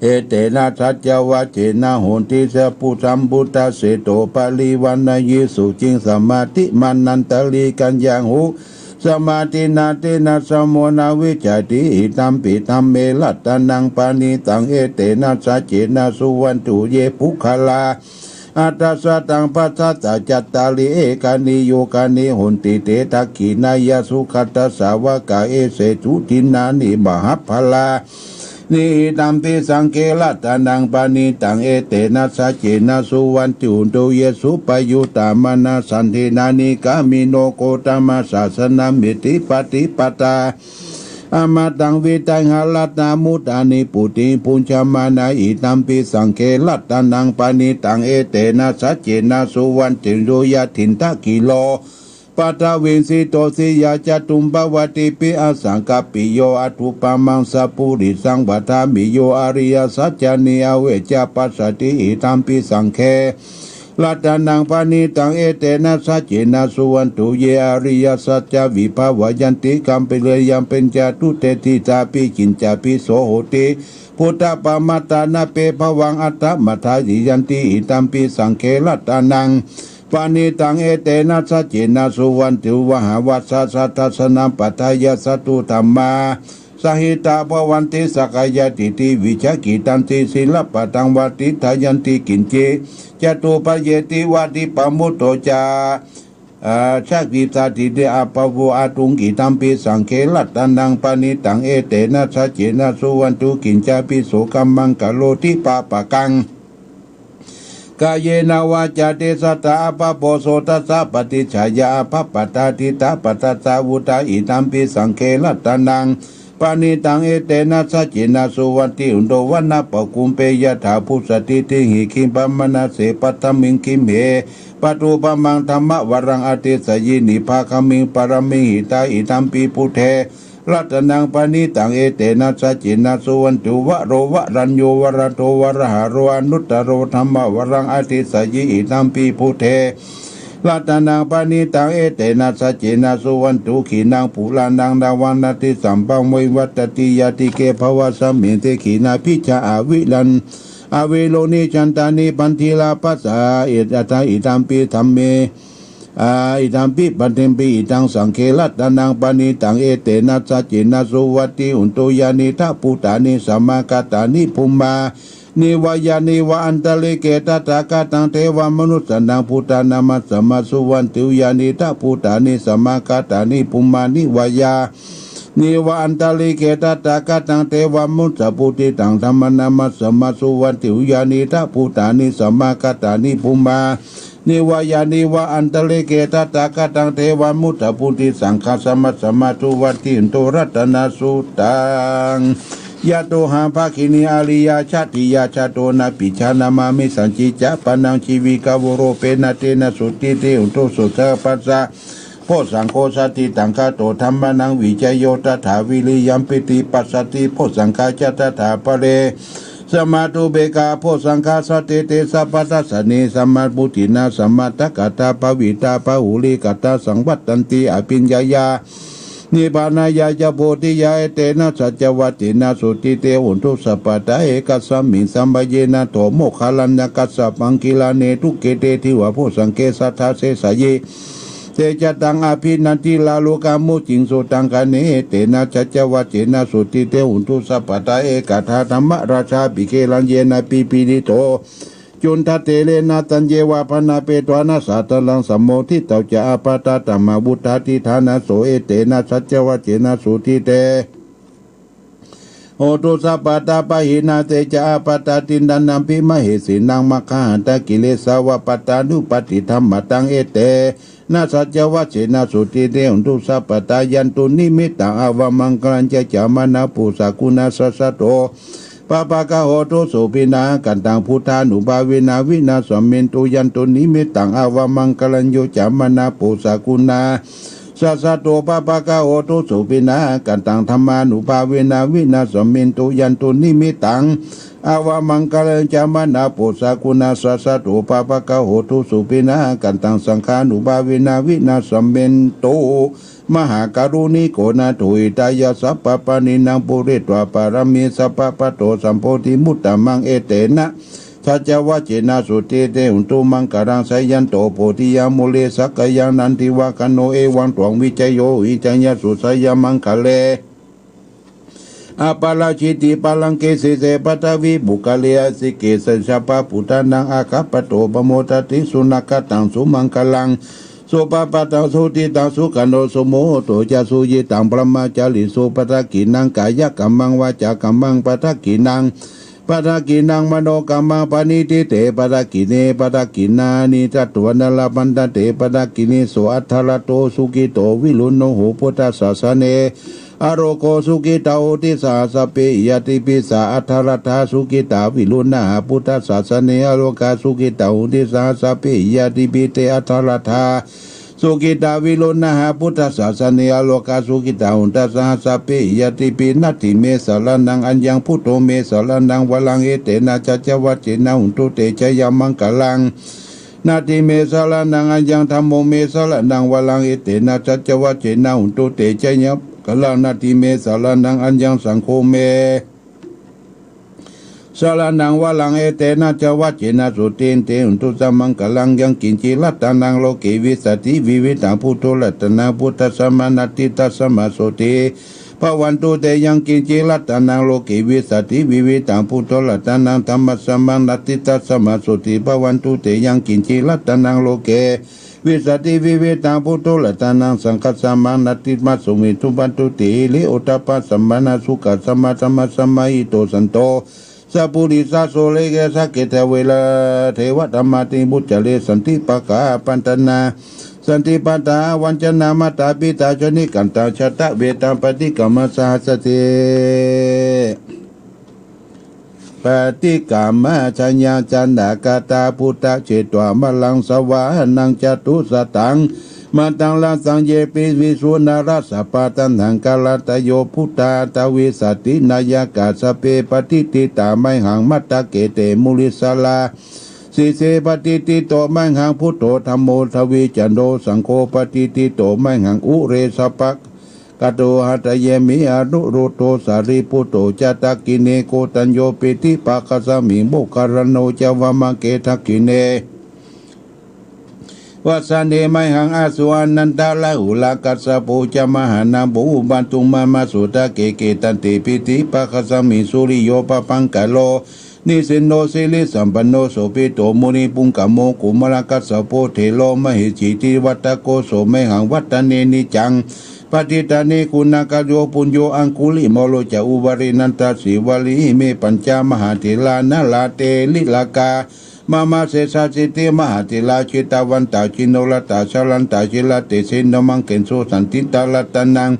เอ เต นะ สัจ จะ วะ เจ นะ หุน ติ สะ ปุ ธัม ปุตตะ เส โต ปะ ริ วะ นะ ยิ สุ จิง สะ มา ทิ มะ นัน ตะ ลิ กัญ ญา หุ สะ มา ทิ นะ เต นะ สะ โม นะ วิ จะ ติ อิ ธัม ปิ ธัม เม รัตตะ นัง ปะ ณิ ตัง เอ เต นะ สัจ เจ นะ สุ วัต ถุ เย ปุค ค ลา อัฏฐ สะ ตัง ปัส สะ ตะ จัต ตา ริ เอ กา นิ โย คา นิ หุน ติ เต ทัก ขิ ณา ยะ สุ ขัต ตะ สะ วะ กา เอ เส สุ ทิ น นา นิ มะ หะ พ ลา นิ อิ ธัม ปิ สัง เฆ รัตตะ นัง ปะ ณิ ตัง เอ เต นะ สัจ เจ นะ สุ วัต ถุ หุน ตุ เย สุ ปะ ยุตตะ มะ นะ สัน ติ นา นิ กา มิ โน โก ต มะ สา สะ นะ เม ถิ ปะ ติ ปะ ตา อะ มะ ตัง วิ ตะ หะ รัต นา มุตตา นิ ปุตติ ปุญญ มะ นะ อิ ธัม ปิ สัง เฆ รัตตะ นัง ปะ ณิ ตัง เอ เต นะ สัจ เจ นะ สุ วัต ถุ โย ยะ ถิน ทะ กิ โล ปะ ทะ วิง สิ โต สิ ยา จะ ตุม ปะ วะ ติ ปิ อะ สัง กะ ปิ โย อะ ถุ ปะ มัง สะ ปุ ริ สัง วะ ทา มิ โย อะ ริ ยะ สัจ จา นิ อ เว จะ ปัส สะ ติ อิ ธัม ปิ สัง เฆ รัตตะ นัง ปะ ณิ ตัง เอ เต นะ สัจ เจ นะ สุ วัต ถุ เย อะ ริ ยะ สัจ จา วิ ภา วะ ยัน ติ กัม ปิ เร ยัง เปญ จะ ตุ เต ทิ ตา ปิ กิญ จะ ปิ โส โห ติ พุทธะ ปะ มะ ตา นะ เป ภะ วัง อัต ถะ มะ ทา สิ ยัน ติ อิ ธัม ปิ สัง เฆ รัตตะ นัง ปะ ณิ ตัง เอ เต นะ สัจ เจ นะ สุ วัต ถุ วะ หะ วัสสะ สัทธะ สะ นะ ปะ ทะ ยะ สะ ตุ ธัม มา สะ หิ ตา ภะ วัน ติ สะ กา ยะ ทิ ฏฐิ วิ ชะ กิ ตัน ติ สิ ละ ปะ ทัง วะ ติ ฏฐะ ยัน ติ กิญ จิ จะ ตุ ปะ เย ติ วะ ทิ ปะ มุตโต จะ เอ่อ ชะ กิ สะ ถิ ติ อะ ภะ โว อะ ทุง กิ ธัม ปิ สัง เฆ รัตตะ นัง ปะ ณิ ตัง เอ เต นะ สัจ เจ นะ สุ วัต ถุ กิญ จะ ปิ โส กัม มัง กะ โร ติ ปะ ปะ กัง กา เย นะ วา จา เต สะ ทา อะ ภะ โพ โส ทัส สะ ปะ ติ ชา ยา อะ ภะ ปะ ทา ทิฏฐะ ปะ ทัส สะ วุฒา อิ ธัม ปิ สัง เฆ รัตตะ นัง ปะ ณิ ตัง เอ เต นะ สัจ เจ นะ สุ วัต ถุ หุน โต วะ นะ ปะ กุม เป ยะ ถา พุ สะ ติ ทิ หิ คิง ปะ มะ นะ เส ปะ ทะ มิง คิม เห ปะ ทู ปะ มัง ธัม มะ วะ รัง อะ เท สะ ยิ นิ ภา คะ มิง ปะ ระ มิง หิ ตา อิ ธัม ปิ พุทเท รัตตะ นัง ปะ ณิ ตัง เอ เต นะ สัจ เจ นะ สุ วัต ถุ วะ โร วะ รัญ โญ วะ ระ โท วะ ระ หะ โร อะ นุตตะ โร ธัม มะ วะ รัง อะ เท สะ ยิ อิ ธัม ปิ พุทเท รัตตะ นัง ปะ ณิ ตัง เอ เต นะ สัจ เจ นะ สุ วัต ถุ ขี นัง ปุ รา ณัง นะ วะ นะ ติ สัม ภะ เว วัต ติ ยะ ติ เก ภะ วะ สะ มิง เต ขี ณา ภิ ชา อะ วิ รัญ อะ วิ โร นิ ชัน ตา นิ พัน ธิ ลา ภะ สะ เอ อัตถะ อิ ธัม ปิ ธัม เม อะ อิ ธัม ปิ ปัต ถิ ม ปิ อิ ทัง สัง เฆ รัตตะ นัง ปะ ณิ ตัง เอ เต นะ สัจ เจ นะ สุ วัต ถุ หุน ตุ ยา นิ ทะ ภูตา นิ สะ มะ กะ ตา นิ ภุม มา นิ วา ยา นิ วะ อัน ตะ ลิ เก ตะ ถา คะ ตัง เท วะ มะ นุ สสะ นัง พุทธา นะ มัส สะ มะ สุ วัต ถุ ยา นิ ทะ ภูตา นิ สะ มะ กะ ตา นิ ภุม มา นิ วา ยา นิ วะ อัน ตะ ลิ เก ตะ ถา คะ ตัง เท วะ มะ นุ สสะ ปุทธิ ตัง ธัม มะ นะ มัส สะ มะ สุ วัต ถุ ยา นิ ทะ ภูตา นิ สะ มะ กะ ตา นิ ภุม มา นิ วา ยา นิ วะ อัน ตะ ลิ เก ตะ ถา คะ ตัง เท วะ มะ นุ สสะ ปุทธิ สัง ฆา สะ มะ สะ มะ สุ วัต ถุ หุน ตุ รัตตะ นะ สุ ตัง ยะ โต หะ ภะ คิ นี อะ ริ ยา ชา ติ ยา ชา โต นะ ปิ ชา นะ มา มิ สัน ทิ จะ ปะ นัง ชี วิ กะ โว โร เป นะ เต นะ สุทธิ ทิ หุน ตุ โส สะ หัส สะ โพ สัง โฆ สะ ถิ ตัง คะ โต ธัม มา นัง วิ ชะ โย ตะ ถา วิ ริ ยัง ปิ ติ ปัส สะ ติ โพ สัง ฆา จะ ตะ ถา ปะ เร สะ มา ตุ เป กา โพ สัง ฆา สะ เต เต สะ ปะ ทัสสะ นี สะ มะ ปุทธิ นะ สะ มะ ทะ กะ ทา ภะ วิ ทา พะ หุ ริ กะ ทา สัง วัตตัน ติ อะ ภิญ ญา ยา Nibbānāya ca bodhiyā etena saccavajjena sotthi te hotu sabbadā. Ekasmiṃ samaye nātho moggallānaṃ kassapaṃ gilāne dukkhite divā bojjhaṅge satta desayi. Te ca taṃ abhinandiṃ rāhulāhuṃ mucciṃsu taṅkhaṇe. Etena saccavajjena sotthi te hotu sabbadā. Ekadā dhammarājāpi gelaññenābhipīḷito cundattherena taññeva bhaṇāpetvāna sādaraṃ sammoditvā ca ābādhā tamhā vuṭṭhāsi ṭhānaso. Etena saccavajjena sotthi te hotu sabbadā. Pahīnā te ca ābādhā tiṇṇannampi mahesinaṃ maggāhatakilesāva pattānuppattidhammataṃ. Etena saccavajjena sotthi te hotu sabbadā. Yandunnimittaṃ avamaṅgalañca cāmanāpo sakuṇassa saddo pāpaggaho dussupinaṃ akantaṃ buddhānubhāvena vināsamentu. Yandunnimittaṃ avamaṅgalañca cāmanāpo sakuṇassa saddo pāpaggaho dussupinaṃ akantaṃ dhammānubhāvena vināsamentu. Yandunnimittaṃ avamaṅgalañca cāmanāpo sakuṇassa saddo pāpaggaho dussupinaṃ akantaṃ saṅghānubhāvena vināsamentu. Mahākāruṇiko nātho hitāya sabbapāṇinaṃ pūretvā pāramī sabbā patto sambodhimuttamaṃ. Etena saccavajjena sotthi te hotu maṅgalaṃ. Jayanto bodhiyā mūle sakyānaṃ nandivaḍḍhano evaṃ tvaṃ vijayo hohi jayassu jayamaṅgale. Aparājitapallaṅke sīse paṭhavipokkhare abhiseke sabbabuddhānaṃ aggappatto pamodati. Sunakkhattaṃ sumaṅgalaṃ supabhātaṃ suhuṭṭhitaṃ sukhaṇo sumuhutto ca suyiṭṭhaṃ brahmacārisu padakkhiṇaṃ kāyakammaṃ vācākammaṃ padakkhiṇaṃ padakkhiṇaṃ manokammaṃ paṇidhī te padakkhiṇe padakkhiṇāni katvāna labhantatthe padakkhiṇesu. Atthaladdho sukhito viruḷho buddhasāsane arogo sukhitā hoti saha sabbehi ñātibhi. Sā atthaladdhā sukhitā viruḷhā buddhasāsane arogā sukhitā hoti saha sabbehi ñātibhi. Te atthaladdhā sukhitā viruḷhā buddhasāsane arogā sukhitā hontā saha sabbehi ñātibhi. Natthi me saraṇaṃ aññaṃ buddho me saraṇaṃ varaṃ etena saccavajjena hotu te jayamaṅgalaṃ. Natthi me saraṇaṃ aññaṃ dhammo me saraṇaṃ varaṃ etena saccavajjena hotu te jayamaṅgalaṃ. Natthi me saraṇaṃ aññaṃ saṅgho me saraṇaṃ varaṃ etena saccavajjena sotthi te hotu sabbaṃ maṅgalaṃ. Yaṅkiñci ratanaṃ loke vijjati vividhaṃ puthu ratanaṃ buddhasamaṃ natthi tasmā sotthī bhavantu te. Yaṅkiñci ratanaṃ loke vijjati vividhaṃ puthu ratanaṃ dhammasamaṃ natthi tasmā sotthī bhavantu te. Yaṅkiñci ratanaṃ loke vijjati vividhaṃ puthu ratanaṃ saṅghasamaṃ natthi tasmā sotthī bhavantu te. Hiri ottappasampanno sukhasamaṃ dhammasamāhito santo sappurisā loke sāsane saṅghe sabbadevā te ca mucca santi pakā pattana santi pādā avañcanā mātā pitā ca nikkhantā jātaveda paṭikkama saha sate paṭikkama jayāsanāgatā buddhā jetvā māraṃ savāhanaṃ catusaccāmataṃ rasaṃ ye piviṃsu narāsabhā taṇhaṅkarādayo buddhā aṭṭhavīsati nāyakā sabbe patiṭṭhitā mayhaṃ matthake te munissarā. Sīse patiṭṭhito mayhaṃ buddho dhammo dvijjito saṅgho patiṭṭhito mayhaṃ ure sabbaṃ kato hadaye me. Anuruddho sārīputto ca dakkhiṇe koṇḍañño piṭṭhibhāgasmiṃ moggallāno ca vāmake. Dakkhiṇe vasane mayhaṃ āsuṃ ānandarāhulā kassapo ca mahānāmo āgū mama sotake. Kittante piṭṭhibhāgasmiṃ suriyo pabhaṅkaro nisinno sirisampanno sobhito munipuṅgavo. Kumārakassapo thero mahesī cittavādako so mayhaṃ vadane niccaṃ patiṭṭhāne guṇākaro. Puṇṇo aṅgulimālo ca uparisā nandasīvalī ime pañca mahātherā nalāṭe tilakā mama. Sesāsīti mahātherā jitavantā jinorasā jalantā sīlatejena aṅgesu saṇṭhitā. Ratanaṃ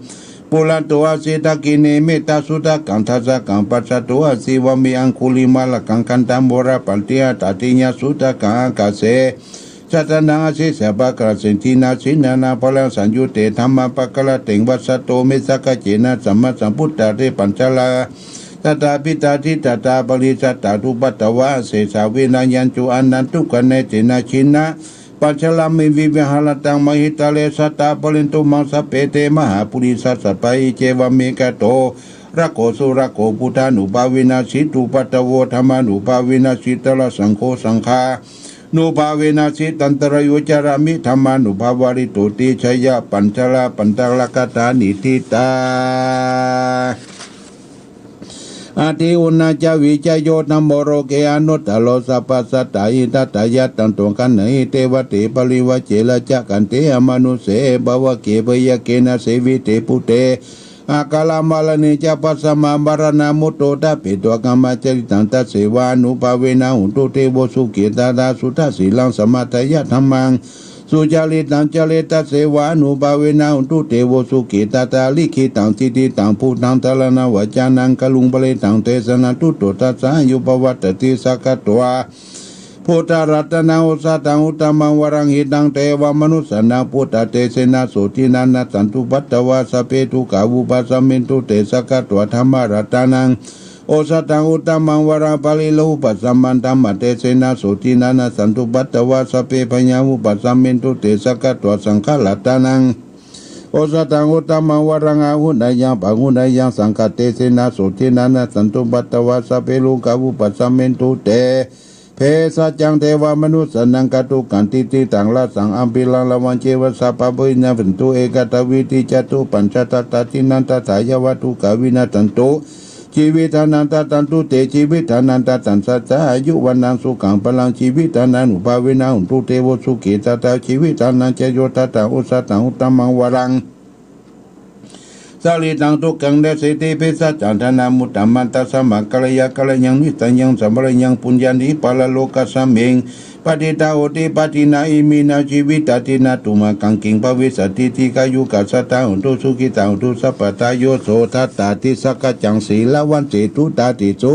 purato āsi dakkhiṇe mettasuttakaṃ dhajaggaṃ pacchato āsi vāme aṅgulimālakaṃ. Khandhamoraparittaṃ āṭāṭiññasuttakaṃ ākāse chadanaṃ āsi sabbaṃ kaṃsaṃ dinā jinā nānābalasaṃyutte dhammappakāratthe vasato me sakiccena sammāsambuddhā. Te pañca rājadhāpitā diṭṭhaṭṭhā parisajjā cupaddavā asesā vinayaṃ cuṃ anattugalaṃ etena jinā ปัจจารัมเมวิวิหารันตังมหิตาเล สัตตา ปะเรนตุ มัง สัพเพ เต มหาปุริสา สัพพะ อิ เจ วะ เม กะโต ระ โข สุ ระ โข ปุทธานุภาเวนะ สิตุปัตตะโว ธัมมานุภาเวนะ สิตะระ สังโฆ สังฆานุภาเวนะ สิตันตะระโย จารามิ ธัมมานุภาเวนะ ริตุติ ชยะ ปัจจาระ ปัจจาระกะถานิฏฐิตา อติอุณณาจาวิจัยโย ธัมโม โล เก อนุตตะโร สัพพะสัตตะ หิตะยะ ตัง ตุ ขัน หะ หิ เต วะ เต ปะริ วะ เจ ระ จะ ขัน ติ อ มะนุ เส เอ ภะ วะ เก พะ ยะ เก นะ เส วิ เต ปุ เต อะ กา ละ มะ ระ เณ จะ ภัส สะ มา มะ ระ นะ มุ ตโต ตะ เป ตัง กะ มะ จาริ ตัง ตัส เส วะ นุ ภา เว นะ โหนตุ เต โว สุ ขิ ตะ ถา สุ ทะ สี ลัง สะ มะ ทะ ยะ ธัม มัง สุ จาริ ตัง จาเร ตัส เส วะ นุ ภา เว นะ โหนตุ เต โว สุ ขิ ตะ ถา ลิขิ ตัง สิทธิ ตัง ปุทธัง สะ ระ ณัง วะ จา นัง กะ รุง ปะ เร ตัง เต สะ นะ ตุ โต ทัส สะ หะ ยุ ภะ วะ ตะ ติ สะ กะ ตวา พุทธะ รัตะ นัง โอ สะ ถัง อุตตะ มัง วะ รัง หิ ตัง เต วะ มะ นุ สสะ นัง พุทธะ เต เส นะ โส ทิ นะ นะ สันตุ ปัตตะ วา สัพ เพ ทุก ขะ วุ ปัส สะ มิน ตุ เต สะ กะ ตวา ธัมมะ รัตะ นัง โอ สะ ถัง อุตตะ มัง วะ รัง ปะ ริ โร หุ ปัส สะ มัน ธัมมะ เต เส นะ โส ทิ นะ นะ สันตุ ปัตตะ วา สัพ เพ พะ ยา หุ ปัส สะ มิน ตุ เต สะ กะ ตวา สัง ฆะ รัตะ นัง โอ สะ ถัง อุตตะ มัง วะ รัง อาหุเนยยัง ปะ หุเนยยัง สังฆะ เต เส นะ โส ทิ นะ นะ สันตุ ปัตตะ วา สัพ เพ โร กา วุ ปัส สะ มิน ตุ เต เภ สัช จัง เต วะ มะ นุ สสะ นัง กะ ตุ ขัน ติ ติ ตัง ระ สัง อะภิ รัง ระ วัง เจ วะ สัพ พะ เป หิ นะ สันตุ เอ กะ ตะ วี ติ จะ ตุ ปัญ ชะ ตะ ตะ ทิ นัน ตะ ถา ยะ วะ ทุ กา วิ นะ สัน ตุ ชี วิ ทา นัง ตะ ตัน ตุ เต ชี วิ ทา นัง ตะ ตัง สะ สะ อายุ วัณณัง สุ ขัง พะ ลัง ชี วิ ทา นา นุ ภา เว นะ โหนตุ เต โว สุ ขี ตะ ถา ชี วิ ทา นัง จะ โย ทะ ถา โอ สะ ถัง อุตตะ มัง วะ รัง สะ ริ ตัง ทุก ขัง เน สิ ติ เภ สัช จัง ทา นา มุตตะ มัน ตัส มะ กะ ระ ยะ กะ ระ ยัง นิ ส ยัง สัม ปะ ระ ยัง ปุญ ญา นิ ปะ ระ โล กัส มิง ปะ ทิ ตา โห ติ ปะ ทิ นา อิ มิ นา ชี วิ ตา ทิ นา ตุ มะ กัง กิง ภะ วิ สะ ติ ที ฆา ยุ กัส สะ ทา โห ตุ สุ ขิ ตา โห ตุ สัพ พะ ทา โย โส ทัส สา ติ สะ กัจ จัง สี ละ วัน เต ตุ ตา ติ สุ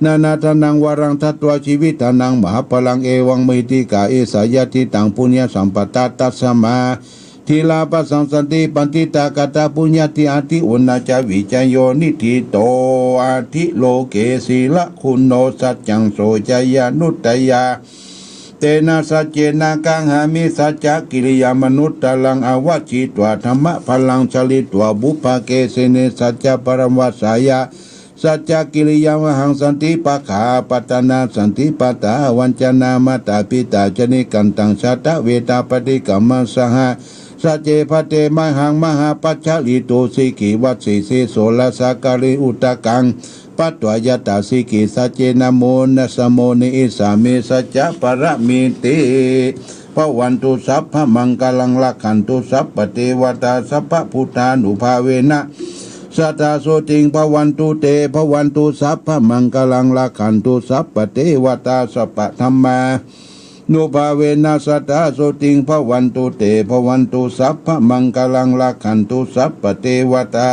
นา นา ทา นัง วะ รัง ทัต วา ชี วิ ทา นัง มหา พะ ลัง เอ วัง มหิ ทธิ กา เอ สา ยะ ทิ ตัง ปุญ ญะ สัม ปะ ทา ตัส มา ที ลา ปะ สัง สัน ติ ปัน ทิ ตา กะ ตา ปุญ ญา ติ อติ อุณณา จา วิจัยโย นิ ฐิ โต อติ โล เก สี ละ คุณ โน สัช จัง โส จา ยา นุ ตยา เต นะ สัช เจ นะ กัง หา มิ สัช จะ กิริยา มนุตตะ รัง อวะ ชิ ตวา ธัมมะ พะ ลัง ชะ ลิ ตวา บุพพะ เก สิ เน สัช จะ ปะ รัง วา สายะ สัช จะ กิริยา วะ หัง สัน ติ ปะ ขา ปัตตะ นา สัน ติ ปะ ทา วัญจา นา มา ตา ปิ ตา จ นิ กัน ตัง ชะ ตะ เว ตา ปะ ฏิ กัม มัง สหะ สัช เจ พะ เต มะ หัง มหา ปัชชะ ลิตุ สิ ขี วัส สี สี โส ละ สา กา ลิ อุตตะ กัง ปัต ตวา ยะ ถา สิ ขี สัช เจ นะ โม นะ สะ โม นิ อิ สา มิ สัช จะ ปะ ระ มิ ติ ภะ วัน ตุ สัพ พะ มัง กะ ลัง ละ ขัน ตุ สัพ พะ เต วะ ตา สัพ พะ พุทธา นุ ภา เว นะ สะ ทา โส ทิง ภะ วัน ตุ เต ภะ วัน ตุ สัพ พะ มัง กะ ลัง ละ ขัน ตุ สัพ พะ เต วะ ตา สัพ พะ ธัมมา นุ ภา เว นะ สะ ทา โส ทิง ภะ วัน ตุ เต ภะ วัน ตุ สัพ พะ มัง กะ ลัง ละ ขัน ตุ สัพ พะ เต วะ ตา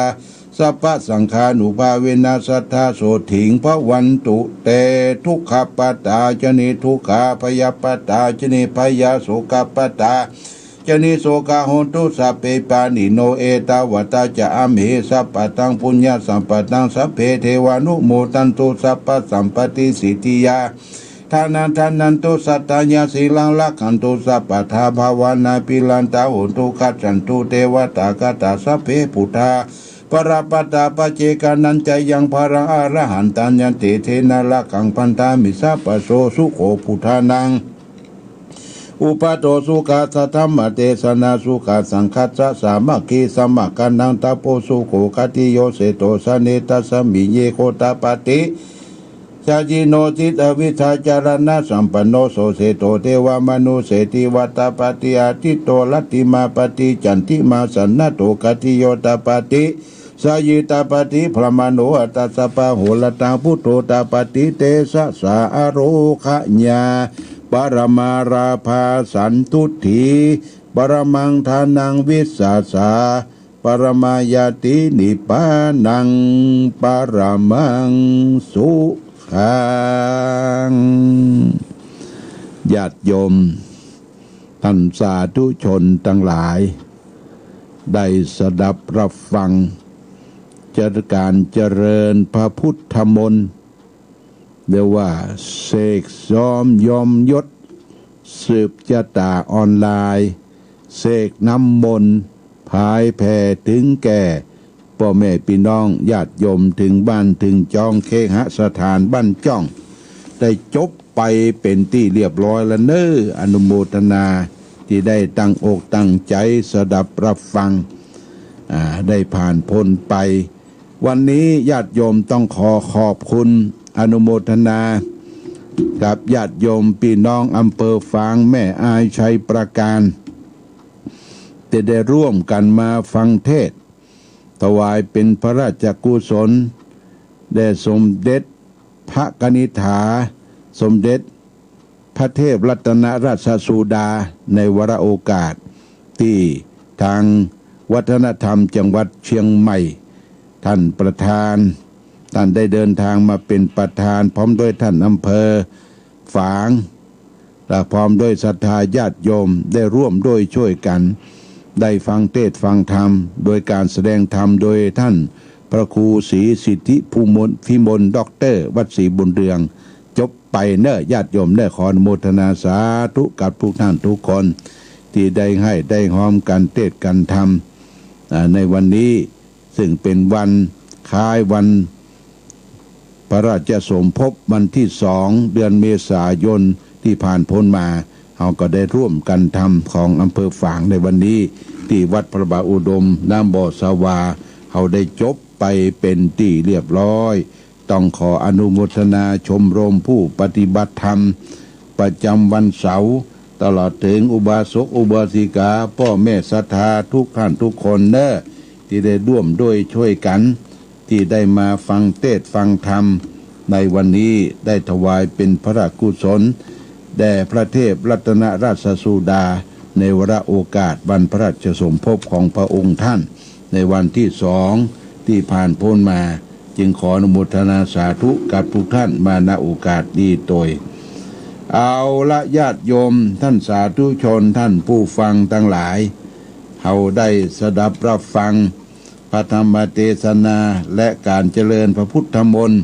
สัพพะ สังฆา นุ ภา เว นะ สะ ทา โส ทิง ภะ วัน ตุ เต ทุกขะ ปะ ทา จ นิ ทุกขา ภะยะ ปะ ทา จ นิ ภะยา โสกะ ปะ ทา จ นิ โสกา โหนตุ สัพ เพ ปา ณิ โน เอ ตา วะ ตา จ อะ ม เห สัพ พะ ตัง ปุญญะ สัม ปะ ตัง สัพ เพ เท วา นุ โม ทัน ตุ สัพ พะ สัม ปะ ติ สิท ธิ ยา ทา นัง ทา นัน ตุ สัต ทา ยา สี ลัง ละ ขัน ตุ สัพ พะ ทา ภา วา นา ภิ รัน ทา โหน ตุ ขัชชัน ตุ เต วะ ตา คา ถา สัพ เพ พุทธา ปะ ระ ปะ ทา ปะ เจ กา นัญ จะ ยัง พะ ลัง อะ ระ หัน ตา ยัน ติ เท นะ ละ ขัง พัน ทา มิ สัพ พะ โส สุ โข พุทธา นัง อุ ปะ โต สุ ขัส สะ ธัมมะ เต ส นา สุ ขัส สัง ฆัส สะ สา มัค คี ส มะ กา นัง ตะ โพ สุ โข ขัตติ โย เส โท สะ เน ตัส มิ เย โค ตะ ปะ ติ ชา ยิ โน สิ ท วิ ชา จ ร ณะ สัม ปัน โน โส เส โท เท วะ ม นุ เส ติ วะ ตะ ปะ ติ อะ ทิ โต รัต ถิ มา ปะ ติ จัน ทิ มา ส นะ โท ขัตติ โย ตะ ปะ ติ สะ ยิ ตะ ปะ ติ พะ ม โน อะ ตัส สะ ปะ โห ระ ตัง พุทโธ ตะ ปะ ติ เต ชะ สา อะ โร คะ ญา ปะ ระ มา รา ภา สัน ตุ ถี ปะ ระ มัง ทา นัง วิสสา สา ปะ ระ มา ญา ติ นิ พ พา นัง ปะ ระ มัง สุ ขัง ญาติโยม ท่านสาธุชนตังหลาย ได้สดับรับฟัง จัดการเจริญพระพุทธมนต์ เรียกว่าเสกย้อมยศ สืบจะต๋าออนไลน์ เสกน้ำมนต์ ผายแผ่เถิงแก่ป้อแม่ปี้น้องญาติโยม เถิงบ้านเถิงจ๊อง เคหสถานบ้านจ้อง ได้จบไปเป๋นตี้เรียบร้อยแล้วเน่อ อนุโมทนาตี้ได้ตั้งอกตั้งใจ๋สดับฮับฟัง อ่า ได้ผ่านป๊นไป วันนี้ญาติโยมต้องขอขอบคุณ อนุโมทนากับญาติโยมปี้น้องอำเภอฝาง แม่อาย ชัยปราการ ตี้ได้ร่วมกั๋นมาฟังเทศน์ ถวายเป๋นพระราชกุศลแด่สมเด็จพระกนิษฐา สมเด็จ พระเทพรัตนราชสุดา ในวาระโอกาสตี้ตางวัฒนธรรมจังหวัดเชียงใหม่ ต้านประธาน ต้านได้เดินตางมาเป๋นประธาน พร้อมด้วยต้านอำเภอฝาง และพร้อมด้วยศรัทธาญาติโยม ได้ร่วมด้วยช่วยกั๋น ได้ฟังเทศน์ฟังธรรม โดยก๋านแสดงธรรมโดยต้านพระครูศรีสิทธิภูมิมล พิมล ด็อกเตอร์ วัดศรีบุญเรือง จบไปเน่อญาติโยมเน่อ ขออนุโมทนาสาธุกับทุกต้านทุกคน ตี้ได้ให้ได้ฮอมกั๋นเทศน์กั๋นธรรม อ่า ในวันนี้ ซึ่งเป๋นวันคล้ายวันพระราชสมภพ วันตี้สอง เดือนเมษายนตี้ผ่านป๊นมา เฮาก็ได้ร่วมกั๋นธรรมของอำเภอฝางในวันนี้ ตี้วัดพระบาทอุดม น้ำบ่อสวา เฮาได้จบไปเป๋นตี้เรียบร้อย ต้องขออนุโมทนาชมรมผู้ปฏิบัติธรรมประจ๋ำวันเสาร์ ตลอดเถิงอุบาสกอุบาสิกา ป้อแม่ศรัทธาทุกต้านทุกคนเน่อ ตี้ได้ร่วมด้วยช่วยกั๋น ตี้ได้มาฟังเทศน์ฟังธรรมในวันนี้ ได้ถวายเป๋นพระราชกุศลแด่พระเทพรัตนราชสุดา ในวาระโอกาสวันพระราชสมภพของพระองค์ต้าน ในวันตี้สองตี้ผ่านป๊นมา จึงขออนุโมทนาสาธุกับทุกต้านมา ณ โอกาสนี้โตย เอาละญาติโยม ต้านสาธุชน ต้านผู้ฟังตังหลาย เฮาได้สดับฮับฟังพระธรรมเตสนา และก๋านเจริญพระพุทธมนต์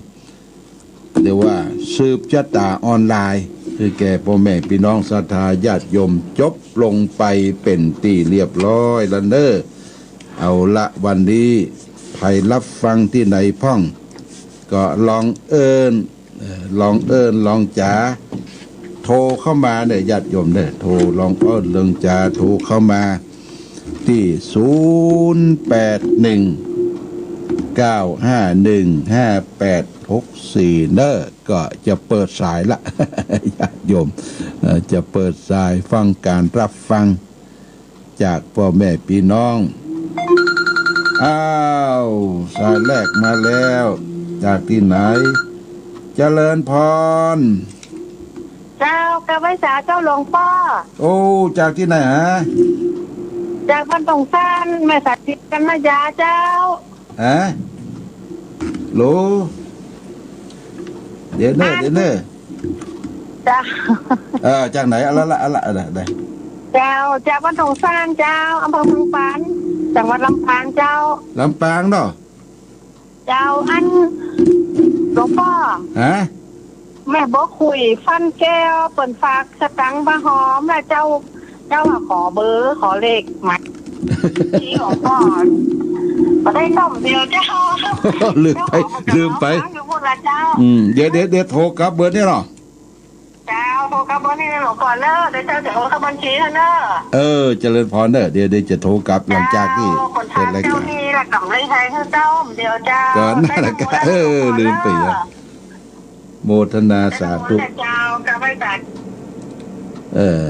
เรียกว่าสืบจะต๋าออนไลน์ หื้อแก่ป้อแม่ปี้น้องศรัทธาญาติโยม จบลงไปเป๋นตี้เรียบร้อยแล้วเน่อ เอาละ วันนี้ใผฮับฟังตี้ไหนพ่อง ก็ลองเอิ้น เอ่อ ลองเอิ้นลองจ๋า โทรเข้ามาเน่อญาติโยมเน่อ โทร ลองเอิ้นลองจ๋า โทรเข้ามาตี้ ศูนย์แปดหนึ่ง เก้าห้าหนึ่ง ห้าแปดหกสี่ เน่อ ก็จะเปิดสายละ ญาติโยม เอ่อ จะเปิดสายฟังก๋านฮับฟัง จากป้อแม่ปี้น้อง อ้าว สายแรกมาแล้ว จากตี้ไหน เจริญพร เจ้า กราบไหว้สาเจ้าหลวงป้อ โอ้ จากตี้ไหนฮะ จากบ้านตองซาน แม่สาธิต กัญญาเจ้า ฮะ โหล เดี๋ยวเน่อ เดี๋ยวเน่อ เจ้า เออ จากไหน เอาละละ เอาละ เอาละ ได้ เจ้า จากบ้านตองซานเจ้า อำเภอเมืองปาน จังหวัดลำปางเจ้า ลำปางเนาะ เจ้า อัน หลวงป้อ ฮะ แม่บัวคุย ฟั่นแก้ว เปิ้นฝากสตังค์มาหอมนะเจ้า เจ้าว่าขอเบอร์ ขอเลขหมาย ตี้หลวงป้อ บ่ได้ต้มเดียวเจ้า ลืมไป เจ้าของ ลืมไป อยู่พู้นละเจ้า อืม เดี๋ยว เดี๋ยว เดี๋ยวโทรกลับเบอร์นี้เนาะ เจ้า โทรกลับเบอร์นี้หลวงป้อเน่อ เดี๋ยวเจ้าจะโอนเข้าบัญชีให้เน่อ เออ เจริญพรเน่อ เดี๋ยว เดี๋ยวจะโทรกลับหลังจากนี้ เจ้า คนทาง เสร็จรายการ เจ้านี่ละกำไรไทยคือเจ้าเดียวเจ้า ก็นั่นแหละ ได้รู้แล้ว เออ หลวงป้อ ลืมไปอ่ะ เน่อ โมทนาสาธุ เจ้า กราบไหว้สา เออ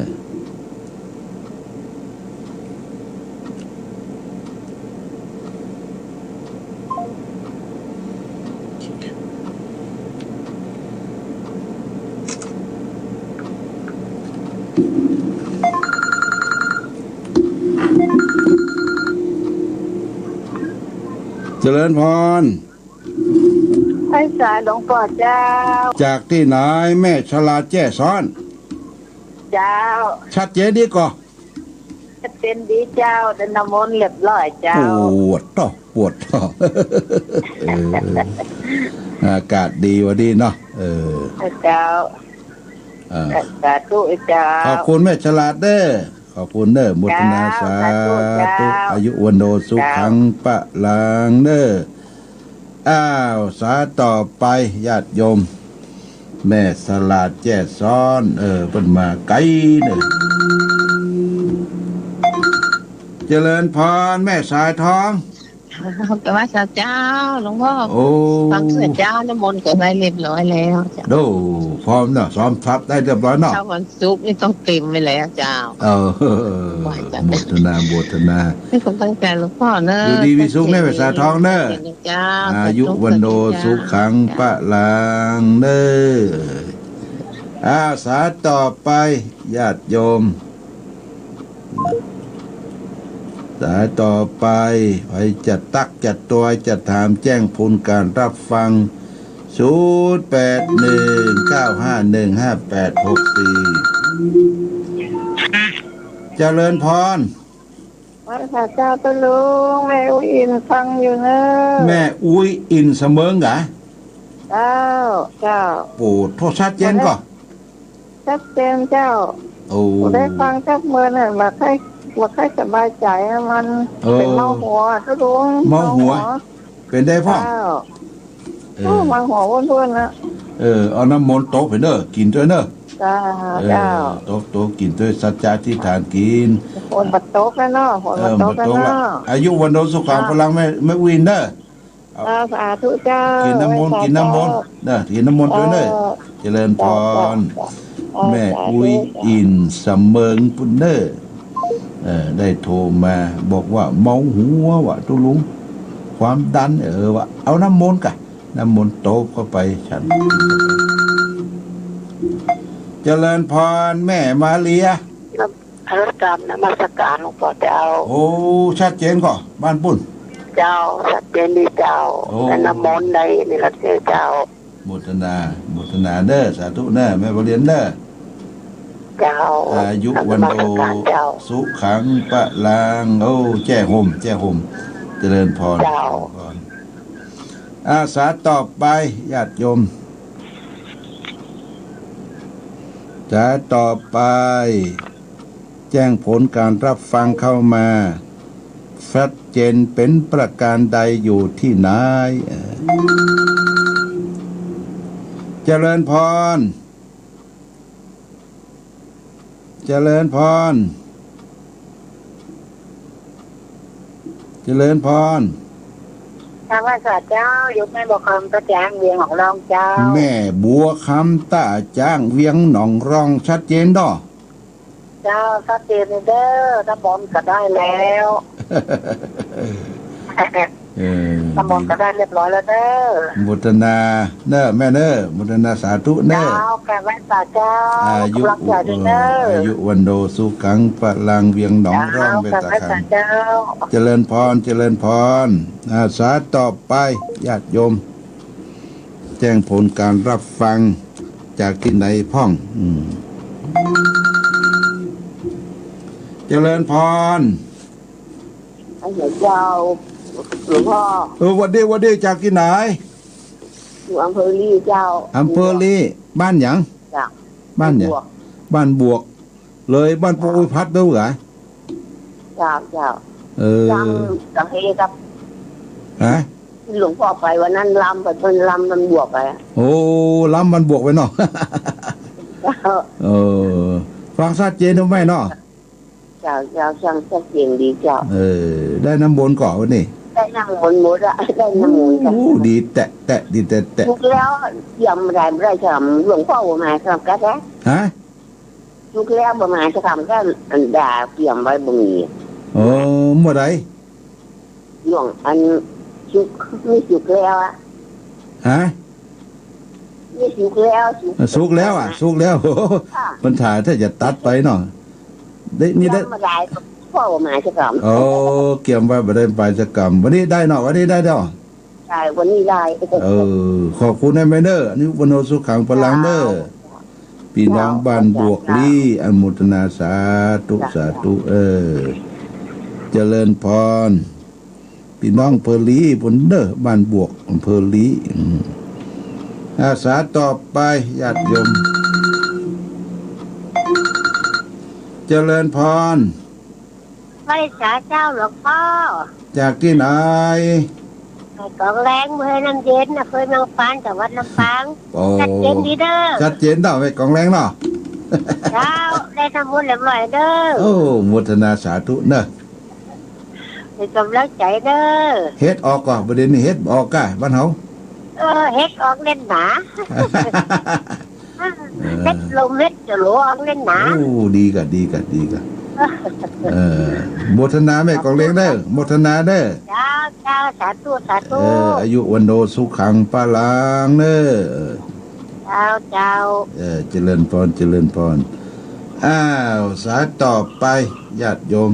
เจริญพร ไหว้สาหลวงป้อเจ้า จากตี้ไหน แม่ชลาแจ้ซ้อน เจ้า ชัดเจนดีก่อ ชัดเจนดีเจ้า ได้น้ำมนต์เรียบร้อยเจ้า ปวดต่อ ปวดต่อ เออ อากาศดีวันนี้เนาะ เออ เจ้า อ่า สาธุเจ้า ขอบคุณแม่ฉลาดเด้อ ขอบคุณเด้อ โมทนา เจ้า สาธุ สาธุ เจ้า อายุวัณโณสุขัง เจ้า พลังเด้อ อ้าว สายต่อไป ญาติโยม แม่ฉลาดแจ้ซ้อน เออ เปิ้นมาไก๋เน่อ เจริญพร แม่สายทอง นมัสการเจ้า หลวงพ่อ โอ้ ฟังเสียงเจ้า น้ำมนต์ก็ได้เรียบร้อยแล้วเจ้า โอ้ พร้อมเนาะ ซ้อมทัพได้เรียบร้อยเนาะ ถ้าวันศุกร์นี่ต้องเตรียมไว้แล้วเจ้า เออ ไหวเจ้า โมทนา โมทนา ให้กำลังใจหลวงพ่อเนอะ อยู่ดีมีสุขแม่สายทองเนอะ เจ้า อายุวัณโณสุขัง พลังเนอะ อาสาต่อไป ญาติโยม สายต่อไป ใผจะตั๊กจะตวยจะถามแจ้งผลก๋านฮับฟัง ศูนย์แปดหนึ่ง เก้าห้าหนึ่ง ห้าแปดหกสี่ เจริญพร ไหว้พระเจ้าตะลุง แม่อุ๊ยอินฟังอยู่เนอะ แม่อุ๊ยอินเสมิงกะ เจ้า เจ้า โอ้ โทรชัดเจนก่อ ชัดเจนเจ้า โอ้ บ่ได้ฟังจักเมินน่ะ บ่ค่อย บ่ค่อยสบายใจ๋อะ มัน เออ เป๋นเมาหัวตะลุง เมาหัว เมาหัว เป๋นได้พ่อ เจ้า เออ โอ้ เมาหัวว่นๆ นะ เออ เอาน้ำมนต์โต๊ะไปเนอะ กิ๋นตวยเนอะ เจ้า เออ เจ้า โต๊ะ โต๊ะกิ๋นตวย สัจจะอธิษฐานกิ๋น ฝนบ่ตกแล้วเนาะ ฝนบ่ตกแล้วเนาะ เออ บ่ตกแล้ว อายุวัณโณสุขัง เจ้า พลังแม่ แม่วินเนอะ เอา เจ้า สาธุเจ้า กิ๋นน้ำมนต์ ไหว้พระ กิ๋นน้ำมนต์ เจ้า เนอะ กิ๋นน้ำมนต์ตวยเนอะ เจ้า เจริญพร เจ้า เจ้า เจ้า แม่อุ๊ยอินเสมิงปุ้นเนอะ เออ ได้โทรมา บอกว่าเมาหัวว่ะตุ๊ลุง ความดัน เออ ว่า เอาน้ำมนต์กะ น้ำมนต์โต๊ะเข้าไป ฉัน เจริญพร แม่มาเรีย ครับ กราบนมัสการหลวงพ่อเจ้า โอ้ ชัดเจนก่อ บ้านปุ้น เจ้า ชัดเจนดีเจ้า โอ้ และน้ำมนต์ได้นี่ละเจ้า โมทนา โมทนาเด้อ สาธุเด้อ แม่บาเรียนเด้อ เจ้า อายุวัณโณ นมัสการเจ้า สุขัง พลัง โอ้ แจ้ห่ม แจ้ห่ม เจริญพร เจ้า เจริญพร อาสาต่อไป ญาติโยม สายต่อไป แจ้งผลก๋านฮับฟังเข้ามา ชัดเจนเป๋นประก๋านใด อยู่ตี้ไหน เออ เจริญพร เจริญพร เจริญพร นมัสการเจ้า อยู่แม่บัวคำ ตาจ้าง เวียงหนองร่องเจ้า แม่บัวคำ ตาจ้าง เวียงหนองร่อง ชัดเจนเนาะ เจ้า ชัดเจนเด้อ น้ำมนต์ก็ได้แล้ว เออ น้ำมนต์ก็ได้เรียบร้อยแล้วเด้อ โมทนาเน้อแม่เน้อ โมทนาสาธุเน้อ เจ้า กราบไหว้สาเจ้า อายุ กำลังใจด้วยเน้อ เอ่อ อายุวัณโณสุขัง พลัง เวียงหนองร่อง เจ้า เวตตา กราบไหว้ คำ สาเจ้า เจริญพร เจริญพร อาสาต่อไป ญาติโยม แจ้งผลก๋านฮับฟังจากตี้ไหนพ่อง อืม เจริญพร อันเดียวเจ้า หลวงพ่อ เออ หวัดดี หวัดดี จากตี้ไหน อยู่อำเภอลีเจ้า อำเภอลี บ้านหยัง จ้ะ บ้านหยัง บ้านบวก บ้านบวก เลยบ้านปู่ เจ้า อุ๊ยพัดเด้อเหรอ เจ้า เจ้า เออ ลำสังเฮครับ ฮะ หลวงพ่อไปวันนั้นลำไป เปิ้นลำบ้านบวกไปอะ โอ้ ลำบ้านบวกไปเนาะ เจ้า เออ ฟังชัดเจนหรือไม่เนาะ เจ้า เจ้า ฟังชัดเจนดีเจ้า เออ ได้น้ำมนต์ก่อวันนี้ ได้น้ำมนต์หมดอะ ได้น้ำมนต์จ้ะ โอ้ ดีแต๊ๆ ดีแต๊ๆ ถูกแล้ว เตรียมบ่ได้ บ่ได้จ้ะ หลวงพ่อบ่มาจ้ะ ก็ได้ ฮะ ถูกแล้วบ่มาจ้ะ ก็อันดาเตรียมไว้บ่มี โอ้ เมื่อใด หลวงอันสุก มีสุกแล้วอะ ฮะ มีสุกแล้ว สุก สุกแล้วอะ สุกแล้ว ค่ะ ปัญหาถ้าจะตัดไปเนาะ ได้ นี่ได้ เตรียมบ่ได้ พ่อบ่มาจ้ะ โอ้ เตรียมไว้บ่ได้ไปสักกำ วันนี้ได้เนาะ วันนี้ได้เนาะ ใช่ วันนี้ได้ เออ ขอบคุณนะแม่เน้อ อายุวัณโณสุขัง พลังเน้อ เจ้า พี่น้องบ้านบวกลี อนุโมทนาสาธุ เจ้า สาธุ เออ เจริญพร พี่น้องอำเภอลีปุ้นเน้อ บ้านบวก อำเภอลี อืม อาสาต่อไป ญาติโยม เจริญพร ไหว้สาเจ้าหลวงป้อ จากตี้ไหน ก๋องแลง เมืองน้ำเย็น อำเภอเมืองปาน จังหวัดลำปาง โอ้ ชัดเจนดีเน่อ ชัดเจนเนาะ แม่ก๋องแลงเนาะ เจ้า ได้น้ำมนต์เรียบร้อยเน่อ โอ้ โมทนาสาธุเน่อ เป๋นก๋ำลังใจ๋เน่อ เฮ็ดออกก่อ บ่าเดี่ยวนี้เฮ็ดออกก่อ บ้านเฮา เออ เฮ็ดออกแน่นหนา เออ เฮ็ดลมเฮ็ดจะโหลออกแน่นหนา โอ้ ดีก่ะ ดีก่ะ ดีก่ะ เออ โมทนาแม่ก๋องแลงเน่อ โมทนาเน่อ เจ้า เจ้า สาธุ สาธุ เออ อายุวัณโณสุขังพลังเน่อ เจ้า เจ้า เออ เจริญพร เจริญพร อ้าว สายต่อไป ญาติโยม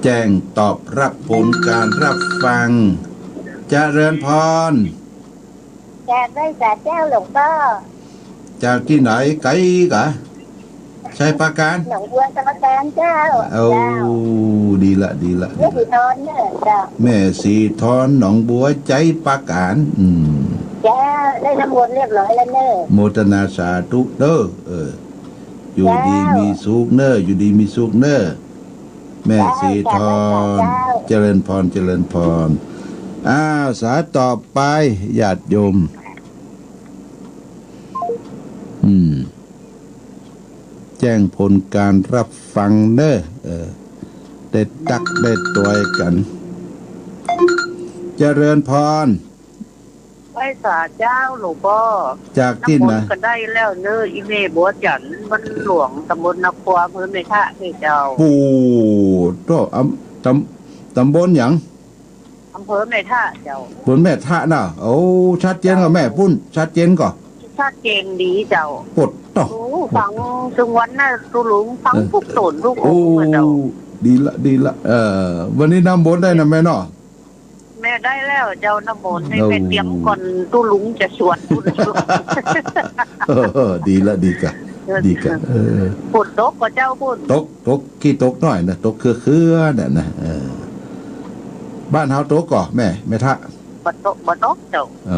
แจ้งตอบรับผลการรับฟัง เจริญพร จากไหว้สาเจ้าหลวงป้อ จากตี้ไหน ไก๋ก่ะ ชัยปราการ หนองบัวสมุทรปราการเจ้า โอ้ เจ้า ดีละ ดีละ แม่สีทอนเน่อเจ้า แม่สีทอน หนองบัว ชัยปราการ อืม เจ้า ได้น้ำมนต์เรียบร้อยแล้วเน่อ โมทนาสาธุเน่อ เออ อยู่ดี เจ้า มีสุขเน่อ อยู่ดีมีสุขเน่อ แม่สีทอน เจ้า เจ้า เจริญพร เจริญพร อ้าว สายต่อไป ญาติโยม อืม แจ้งผลการรับฟังเน่อ เออ ได้ตั๊กได้ตวยกั๋น เจริญพร ไหว้สาเจ้าหลวงป้อ จากตี้ไหน น้ำมนต์ก็ได้แล้วเน่อ อี่แม่บัวจันทร์ บ้านหลวง ต๋ำบลนาครัว อำเภอแม่ทะ เน่อเจ้า ปู่ โต้ อำ ต๋ำ ต๋ำบลหยัง อำเภอแม่ทะเจ้า บนแม่ทะน่ะ โอ้ ชัดเจนก่อ เจ้า แม่ ปุ้น ชัดเจนก่อ ชัดเจนดีเจ้า โอ้โต้ โอ้ ฟังตึงวันน่ะ ตุ๊ลุง ฟัง เออ กู้ต๋นกู้องค์ โอ้ เจ้า ดีละ ดีละ เออ วันนี้น้ำมนต์ได้นะแม่เนาะ แม่ได้แล้วเจ้า น้ำมนต์ ให้ โอ้ แม่เตรียมก่อน ตุ๊ลุงจะสวด เออ ดีละ ดีก่ะ เออ ดีก่ะ เออ ฝนตกก่อเจ้าปุ้น ตก ตก กี้ตกหน้อยนะ ตกเคือๆ เนี่ยนะ เออ บ้านเฮาตกก่อ แม่ แม่ทะ บ่ตก บ่ตกเจ้า เอ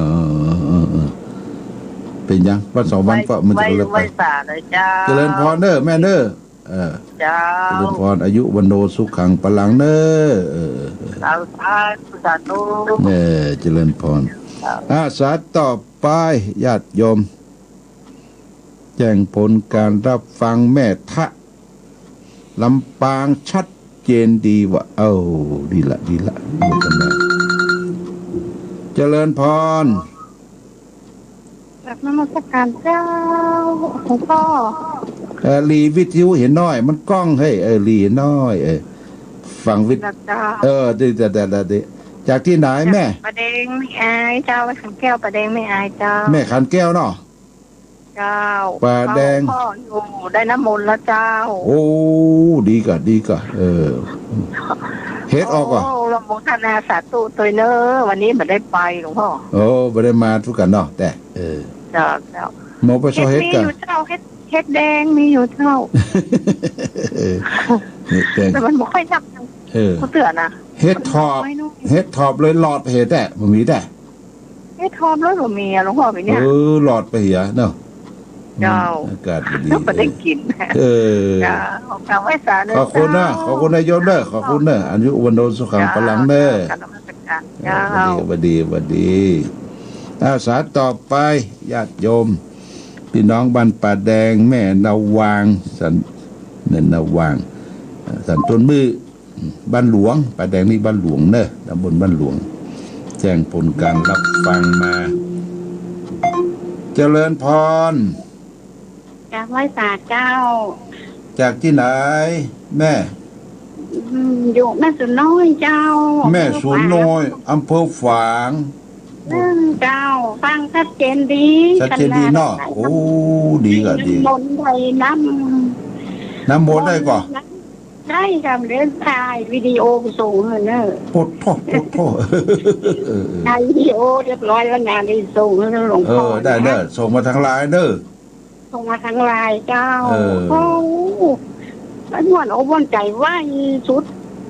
อ เออ เออ เป๋นหยัง วันสองวันก็มันจะ ไหว้ เลิกไป ไหว้สาเลยเจ้า เจริญพรเน่อ แม่เน่อ เออ เจ้า เจริญพร อายุวัณโณสุขังพลังเน่อ เออ เออ เออ สาธุ สาธุ สาธุ เออ เจริญพร เจ้า อ่า สายต่อไป ญาติโยม แจ้งผลการรับฟังแม่ทะ ลำปาง ชัดเจนดีว่ะ เอ้า ดีละ ดีละ โมทนา เจริญพร กราบนมัสการเจ้า หลวงป้อ เออ หลีวิทยุเหียน้อย มันก้อง เฮ้ย เออ หลีเหียน้อย เออ ฟังวิท เจ้า เออ ดี ดี ดี ดี ดี จากตี้ไหนแม่ ป่าแดงแม่อายเจ้า ขันแก้ว ป่าแดงแม่อายเจ้า แม่ขันแก้วเนาะ เจ้า ป่าแดง เฝ้าหลวงป้ออยู่ ได้น้ำมนต์แล้วเจ้า โอ้ ดีก่ะ ดีก่ะ เออ เฮ็ดออกก่อ โอ้ อนุโมทนาสาธุตวยเน่อ วันนี้บ่ได้ไปหลวงป้อ โอ้ บ่ได้มาตุ๊กั๋นเนาะ แต่ เออ เจ้า เจ้า หมอประชอเฮ็ด เฮ็ด มี ก่ะ อยู่เจ้า เฮ็ด เฮ็ดแดงมีอยู่เจ้า เออ เฮ็ดแดง แต่มันบ่ค่อยนัก เออ เขาเตือนนะ เฮ็ดถอบ มันน้อยๆ เฮ็ดถอบเลยหลอดไปเหีย แต่บ่มี แต่ เฮ็ดถอบเลยบ่มีอะ หลวงป้อ ปี๋เนี่ย เออ หลอดไปเหียเนาะ เจ้า อืม อากาศบ่ดี บ่ได้กิ๋น เออ เจ้า กราบไหว้สาเน่อ ขอบคุณนะ เจ้า ขอบคุณนะโยมเน่อ ขอบคุณเน่อ อายุวัณโณสุขังพลังเน่อ เจ้า กราบนมัสการ เออ เจ้า หวัดดี หวัดดี หวัดดี อ่า สายต่อไป ญาติโยม ปี้น้องบ้านป่าแดง แม่นาวาง สัน แม่นาวาง เอ่อ สันต้นมื้อ บ้านหลวง ป่าแดงนี่บ้านหลวงเน่อ ต๋ำบลบ้านหลวง แจ้งผลการรับฟังมา เจริญพร จากไหว้สาเจ้า จากตี้ไหน แม่ อืม อยู่แม่สวนน้อยเจ้า แม่สวนน้อย อำเภอฝาง อำเภอฝาง อืม เจ้า ฟังชัดเจนดี ชัดเจนดีเนาะ ขนาด โอ้ ดีก่ะ ดี น้ำมนต์ได้น้ำ น้ำมนต์ได้ก่อ ได้ค่ะ เดี๋ยวถ่ายวิดีโอไปส่งให้เน่อ โอ้โธ่ โอ้โธ่ ถ่ายวิดีโอเรียบร้อยแล้วนะ ได้ส่งให้หลวงป้อ เออ ได้เน่อ ส่งมาทางไลน์เน่อ ส่งมาทางไลน์เจ้า เออ โอ้โห ม่วนอกม่วนใจ๋ไหว้สุด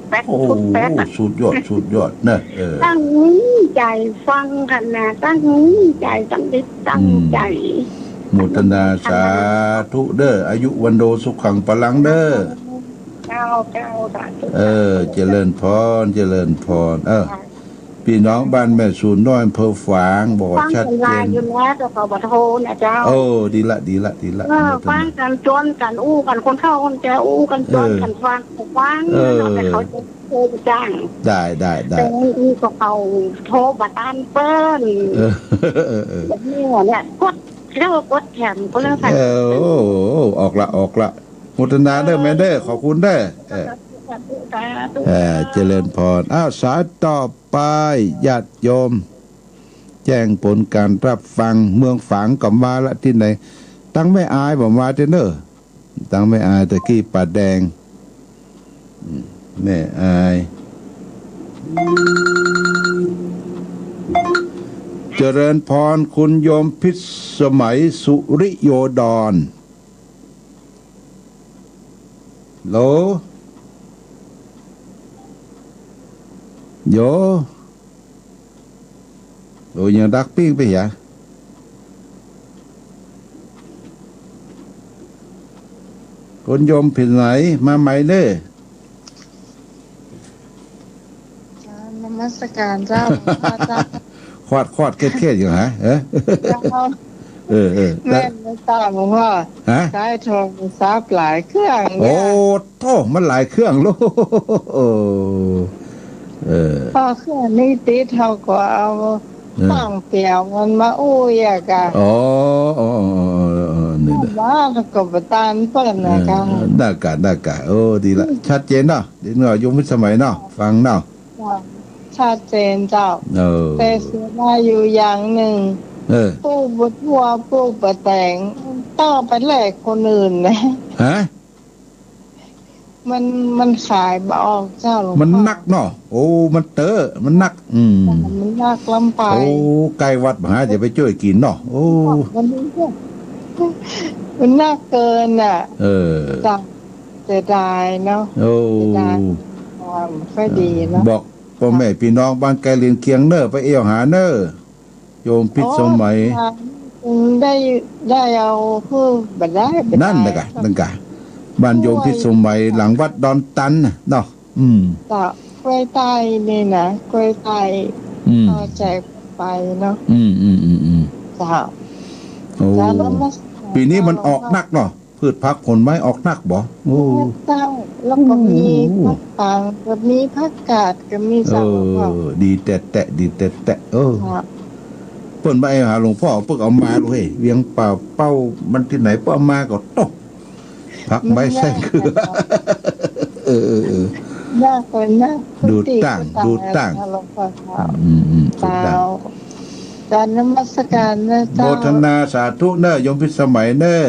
แป๊ก โอ้ สุดแป๊กอะ สุดยอด สุดยอดนะ เออ ตั้งใจ๋ฟังขนาด ตั้งใจ๋ ตั้งจิตตั้งใจ๋ อืม โมทนาสาธุเด้อ อายุวัณโณสุขังพลังเด้อ เจ้า เจ้า สาธุ เออ เจริญพร เจริญพร เออ ค่ะ ปี้น้องบ้านแม่สูนน้อย อำเภอฝาง บอกว่าชัดเจน ฟังกั๋นอยู่นะ เจ้า เขาบ่โทรนะเจ้า โอ้ ดีละ ดีละ ดีละ เออ โมทนา ฟังกั๋น จวนกั๋น อู้กั๋น คนเฒ่าคนแก่ อู้กั๋น จวนกั๋น เออ ฟัง ฟัง เออ เนาะ แต่เขาจะโทรไปจ้าง ได้ ได้ ได้ แต่นี่ก็เขาโทรบ่ตันเปิ้น เออ เออ เออ แบบนี้เนี่ย กด เรียกว่ากดแถมก็แล้วกัน เออ โอ้ ออกละ ออกละ โมทนาเด้อแม่เด้อ ขอบคุณเด้อ เออ สาธุ สาธุ เออ เจริญพร อ้าว สายต่อไป ญาติโยม แจ้งผลการรับฟัง เมืองฝางก็มาละ ตี้ไหน ตังแม่อายบ่มาเต้อเน่อ ตังแม่อายตะกี้ป่าแดง อืม แม่อาย เจริญพร คุณโยมพิสมัย สุริโยดร โหล โย โอ้ ยังดักปิ้งไปหยา คุณโยมพิสมัย มาใหม่เน่อ จ้า นมัสการเจ้า หลวงพ่อเจ้า คอดคอดเครียดเครียดอยู่ฮะ เออ เจ้า เออ เออ แม่นบ่เจ้า หลวงพ่อ ฮะ ใจ๊โทรศัพท์หลายเครื่องเนี่ย โอ้โธ่ มันหลายเครื่องลูก เออ พอเครื่องนี้ติด เฮาก็เอา เออ ฟังเปียวมันมาอู้เยียะกะ อ๋อ อ๋อ อ๋อ อ๋อ อ๋อ นี่นะ ว่าแล้วก็บ่ตันเปิ้นนะ เออ กะ ได้กะ ได้กะ โอ้ ดีละ อืม ชัดเจนเนาะ เดี๋ยวนี้โยมพิสมัยเนาะ ฟังเนาะ ชัดเจนเจ้า เออ แต่เสียดายอยู่อย่างหนึ่ง เออ ปลูกบ่ทั่ว ปลูกบ่แตง ต้องไปแลกคนอื่นนะ ฮะ มัน มันขายบ่ออกเจ้าหลวงพ่อ มันหนักเนาะ โอ้ มันเต๋อ มันหนัก อืม มันหนักล้ำไป โอ้ ใก้วัดบ่า จะไปจ้วยกิ๋นเนาะ โอ้ มัน มันหนักเกินน่ะ เออ จ้ะ เสียดายเนาะ โอ้ เสียดาย อ่า บ่ค่อยดีเนาะ บอกป้อแม่ปี้น้องบ้านใก้เรือนเคียงเน่อ ไปเอี่ยวหาเน่อ โยมพิสมัย อ๋อ ได้ ได้เอา คือบ่ได้ บ่ได้ นั่นแหละกะ นั่นกะ บ้านโยมพิสมัย หลังวัดดอนตันน่ะเนาะ อืม เจ้า กล้วยใต้นี่นะ กล้วยใต้ อืม พอจะไปเนาะ อืม อืม อืม อืม เจ้า โอ้ เจ้า นมัสการ ปี๋นี้มันออกหนักเนาะ พืชผักผลไม้ออกหนักบ่ โอ้ เจ้า แล้วก็มี โอ้ ผักปัง ก็มีผักกาด ก็มี เออ เจ้าหลวงพ่อ ดีแต๊ๆ ดีแต๊ๆ เออ ครับ เปิ้นบ่าหาหลวงพ่อ เปิ้นเอามาลูกเฮ้ย เวียงป่าเป้า มันตี้ไหน เปิ้นเอามาก็โต๊ะ ผักใบ้ไส้เกือ เออ เออ เออ ยากเลยนะ ดูตั้ง ดูตั้ง หลวงพ่อครับ อืม อืม ดูตั้ง เจ้า กราบนมัสการนะเจ้า โมทนาสาธุเน่อ โยมพิสมัยเน่อ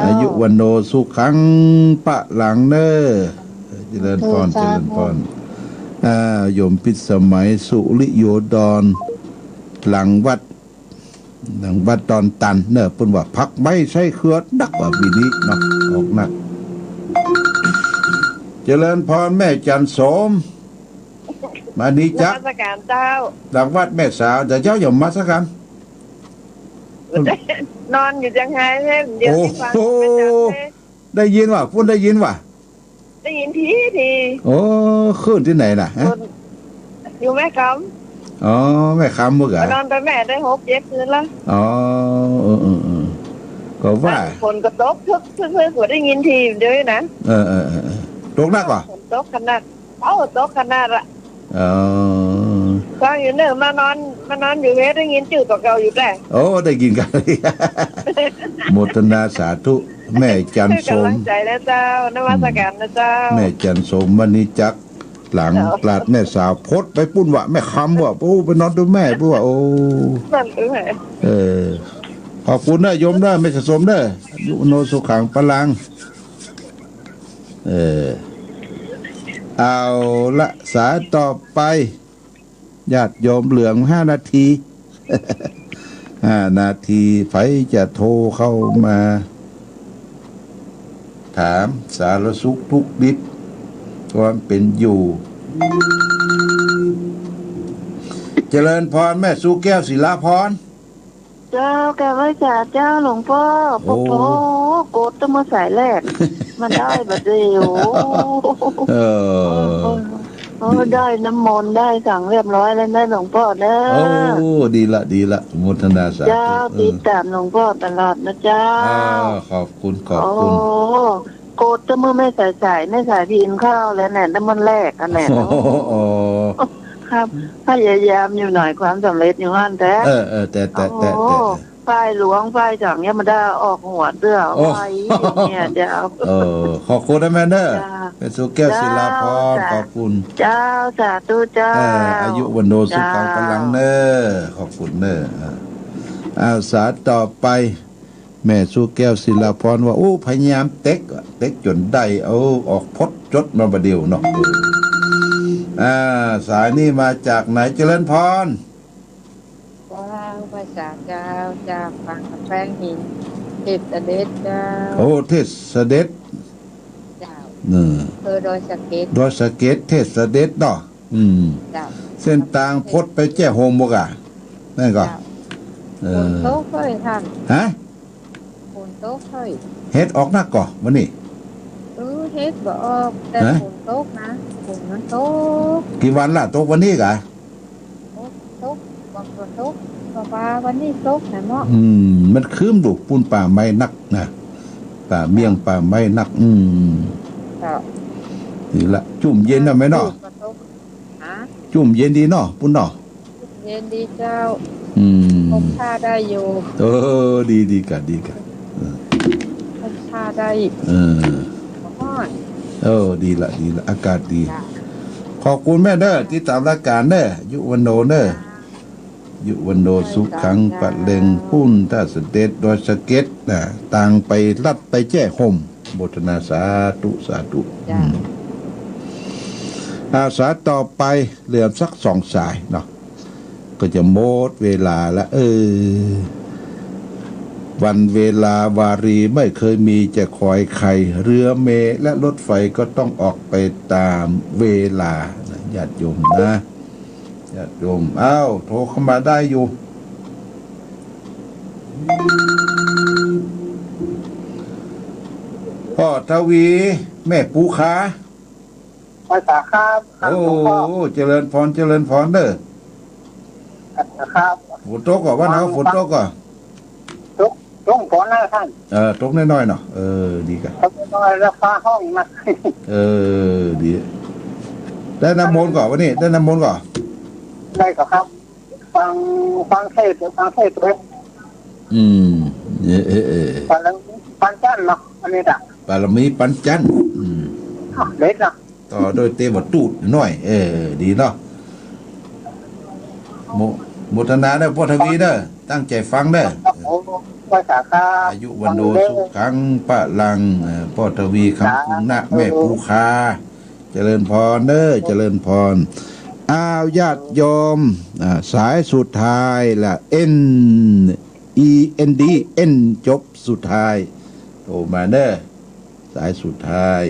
เจ้า อายุวัณโณสุขังพลังเน่อ เจริญพร เจ้า เจริญพร อ่า โยมพิสมัย สุริโยดร หลังวัด หลังวัดดอนตันเน่อ เปิ้นว่าผักใบ้ไส้เกือหนักว่าปี๋นี้เนาะ ออกหนัก เจริญพรแม่จันทร์โสม มานี่จ๊ะ นมัสการเจ้า หลังวัดแม่สาว แต่เจ้าอย่ามาสักคำ นอนอยู่เจียงไฮ้เพ่น เดี๋ยวนี้ฟัง โอ้โห อาจารย์เพ่น ได้ยินว่ะ ปุ้นได้ยินว่ะ ได้ยินทีที โอ้ คลื่นตี้ไหนน่ะ ฮะ อยู่แม่กำ อ๋อ แม่กำเมื่อกี้ มานอนตวยแม่ได้หกเจ็ดคืนละ อ๋อ เออ เออ เออ ก็ว่า ฝนก็ตก ทึก ทึก ทึก ก็ได้ยินทีเดียวนะ เออ เออ เออ เออ ตกหนักเหรอ ฝนตกขนาด เอ้า ตกขนาดละ อ๋อ ฟังอยู่เน่อ มานอน มานอนอยู่เพ่นได้ยินจื้อตั๋วเก่าอยู่แต๊ โอ้ ได้ยินกั๋น โมทนาสาธุ แม่จันทร์โสม กำลังใจ๋นะเจ้า นมัสการนะเจ้า แม่จันทร์โสม มณีจักร หลัง เจ้า ตลาดแม่สาว พดไปปุ้นว่ะ แม่กำว่ะ โอ้ ไปนอนตวยแม่ปุ้นว่ะ โอ้ นั่นตวยแม่ เออ ขอบคุณเน่อ โยมเน่อ แม่จันทร์โสมเน่อ อายุวัณโณสุขังพลัง เออ เอาละ สายต่อไป ญาติโยมเหลือห้านาที ห้านาที ใผจะโทรเข้ามา ถามสารสุขทุกข์ดิบ ความเป๋นอยู่ เจริญพรแม่สุแก้วศิลาพร เจ้า กราบไหว้สาเจ้าหลวงป้อ โอ้ โอ้โห โกรธตั้งเมื่อสายแรก มาได้บัดเดี่ยว เออ โอ้ ได้น้ำมนต์ได้สังเรียบร้อยแล้วนะหลวงป้อเนอะ โอ้ ดีละ ดีละ โมทนาสาธุ เจ้า เออ ติดต๋ามหลวงป้อตลอดนะเจ้า อ่า ขอบคุณ ขอบคุณ โอ้ โกรธตั้งเมื่อแม่สายๆ แม่สายพิมพ์เข้าแล้วเนี่ย ตั้งเมื่อแรกอันเนี่ย โอ้โห ครับ พยายามอยู่หน่อย ความสำเร็จอยู่หั้นแต๊ เออ เออ แต่ แต่ แต่ โอ้โห แต่ ฝ่ายหลวงฝ่ายสังเนี่ยมันได้ออกหัวเตื้อ โอ้ ไว้เนี่ยเจ้า เออ ขอบคุณนะแม่เนอะ เจ้า แม่สุแก้วศิลาพร เจ้า ขอบคุณ เจ้า สาธุเจ้า เออ อายุวัณโณสุขัง เจ้า พลังเนอะ ขอบคุณเนอะ อ่า อ่า สายต่อไป แม่สุแก้วศิลาพรว่า โอ้ พยายามเต๊กอะ เต๊กจ๋นได้ เอาออกพจน์จดมาบ่าเดี่ยวเนาะ อ่า สายนี่มาจากไหน เจริญพร เจ้า ไหว้สาเจ้า จากบางกะแป้งหิน เทศเสด็จเจ้า โอ้ เทศเสด็จ เจ้า เออ อำเภอดอยสะเก็ด ดอยสะเก็ด เทศเสด็จเนาะ อืม เจ้า เส้นตางพจน์ไปแจ้ห่มบ่กะ นั่นก่อ เจ้า เออ ฝนตกเฮ้ยท่าน ฮะ ฝนตกเฮ้ย เห็ดออกนักก่อวันนี้ เออ เห็ดบ่ออก แต่ ฮะ ฝนตกนะ ฝนมันตก กี่วันละ ตกวันนี้กะ ตก ตก บอกว่าตก บอกว่าวันนี้ตกนะเนาะ อืม มันครึ้มดู ปู้นป่าไม้นักนะ ป่าเมี่ยงป่าไม้นัก อืม เจ้า ดีละ จุ่มเย็นนะแม่เนาะ ตกก็ตก ฮะ จุ่มเย็นดีเนาะ ปู้นเนาะ เย็นดีเจ้า อืม ห่มผ้าได้อยู่ เออ ดี ดีกะ ดีกะ เออ ห่มผ้าได้ เออ ฮ้อน เออ ดีละ ดีละ อากาศดี จ้ะ ขอบคุณแม่เนอะ ติดต๋ามรายก๋านเนอะ อายุวัณโณเนอะ อายุวัณโณสุขัง พลัง ปู้นเทศเสด็จดอยสะเก็ดนะ ตางไปลัดไปแจ้ห่ม โมทนาสาธุ สาธุ จ้ะ อืม อ่า สายต่อไป เหลือสักสองสายเนาะ ก็จะหมดเวลาละ เออ วันเวลาวารีไม่เคยมีจะคอยใคร เรือเมล์และรถไฟก็ต้องออกไปต๋ามเวลานะ ญาติโยมนะ ญาติโยม อ้าว โทรเข้ามาได้อยู่ ป้อทวี แม่ปูคา ไหว้สาครับ โอ้ หลวงป้อ เจริญพร เจริญพรเนอะ ครับ ฝนตกก่อ บ้านเฮา ฟัง ฝนตกก่อ ตก ตกฝนนะท่าน เออ ตกน้อยๆ เนาะ เออ ดีกะ ตกน้อยๆ แล้วฟ้าฮ้องนะ เออ ดี ได้น้ำมนต์ก่อวันนี้ ได้น้ำมนต์ก่อ ได้ก่อครับ ฟัง ฟังเทศน์ ฟังเทศน์ตวย อืม เออ เออ เออ ปันจันทร์เนาะ อันนี้จ้ะ บารมีปันจันทร์ อืม อ้าว เด็ดเนาะ ต่อโดยเตวะตูตน้อย เออ ดีเนาะ โม โมทนาเด้อ ป้อทวีเด้อ ตั้งใจ๋ฟังเด้อ โอ้ ไหว้สาครับ อายุวัณโณสุขัง พลัง เอ่อ ป้อทวี คำกรุณะ สาธุ แม่ปูคา เจริญพรเด้อ เจริญพร อ้าว ญาติโยม อ่า สายสุดท้ายละ เอ็น อี เอ็น ดี เอ็น จบสุดท้าย โทรมาเด้อ สายสุดท้าย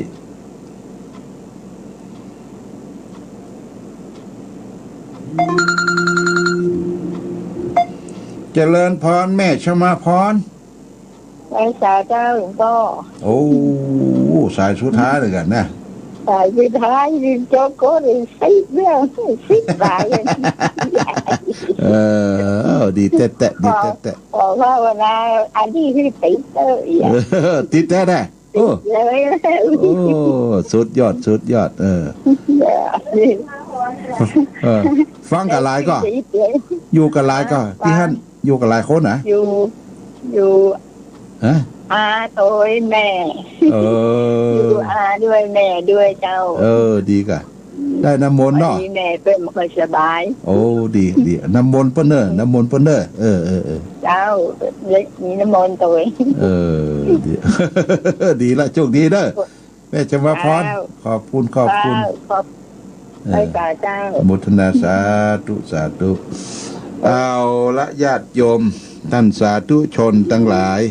เจริญพร แม่ชมาพร ไหว้สาเจ้าหลวงป้อ โอ้ สายสุดท้ายเลยกั๋นนะ สายสุดท้าย นี่โจ๊กโก้เลยสิบเรื่อง สิบสาย เออ ดีแต๊ๆ ดีแต๊ๆ ขอภาวนา อันนี้คือติดเตอร์อีกอะ เออ ติดแต๊ๆ โอ้ เลย โอ้ สุดยอด สุดยอด เออ เออ ฟังกะหลายก่อ ติดเลย อยู่กะหลายก่อ ฟัง ตี้หั้น อยู่กะหลายคนนะ อยู่ อยู่ ฮะ อาตวยแม่ เออ อยู่อาด้วยแม่ด้วยเจ้า เออ ดีกะ ได้น้ำมนต์เนาะ พอดีแม่เปิ้นบ่ค่อยสบาย โอ้ ดี ดี น้ำมนต์เปิ้นเน่อ น้ำมนต์เปิ้นเน่อ เออ เออ เออ เจ้า มีน้ำมนต์ตวย เออ ดี ดีละ โชคดีเด้อ แม่ชมาพร เจ้า ขอบคุณ ขอบคุณ เจ้า ขอบ เออ ไหว้สาเจ้า โมทนาสาธุ สาธุ เอาละ ญาติโยม ท่านสาธุชนตังหลาย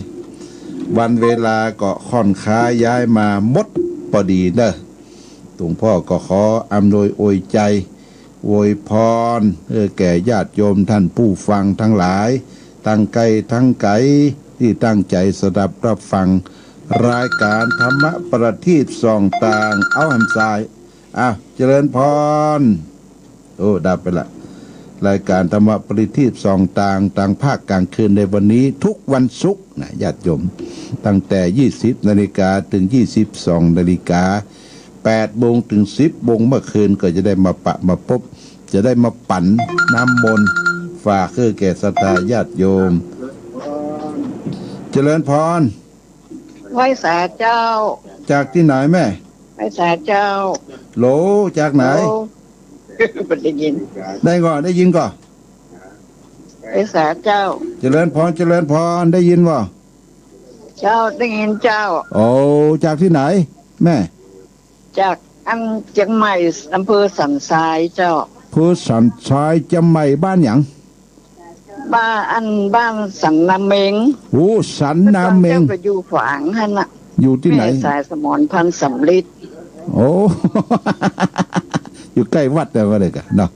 วันเวลาก็ค่อนข้างย้ายมาหมดปอดีเนอะ หลวงพ่อก็ขออำนวยอวยใจ๋ อวยพร เออ แก่ญาติโยมท่านผู้ฟังตังหลาย ตังใก้ตังไก๋ ตี้ตั้งใจ๋สดับฮับฟัง รายก๋านธรรมะประทีปส่องตาง เอาหันสาย อ้าว เจริญพร โอ้ ดับไปละ รายก๋านธรรมะประทีปส่องตาง ตางภาคกลางคืนในวันนี้ ทุกวันศุกร์นะ ญาติโยม ตั้งแต่ยี่สิบนาฬิกาเถิงยี่สิบสองนาฬิกา แปดโมงเถิงสิบโมง เมื่อคืนก็จะได้มาปะมาปบ จะได้มาปั๋นน้ำมนต์ ฝากหื้อแก่ศรัทธาญาติโยม เจริญพร ไหว้สาเจ้า จากตี้ไหนแม่ ไหว้สาเจ้า โหล จากไหน โหล บ่ได้ยิน ได้ก่อ ได้ยินก่อ ไหว้สาเจ้า เจริญพร เจริญพร ได้ยินบ่ เจ้า ได้ยินเจ้า โอ้ จากตี้ไหนแม่ จากอันเจียงใหม่ อำเภอสันทรายเจ้า อำเภอสันทราย เจียงใหม่ บ้านหยัง บ้านอัน บ้านสันนาเม็ง โอ้ สันนาเม็ง เจ้าก็อยู่ฝางหั้นน่ะ อยู่ตี้ไหน แม่สายสมร พันธุ์สำริด โอ้ อยู่ใก้วัดเดียวกั๋นเลยก่ะเนาะ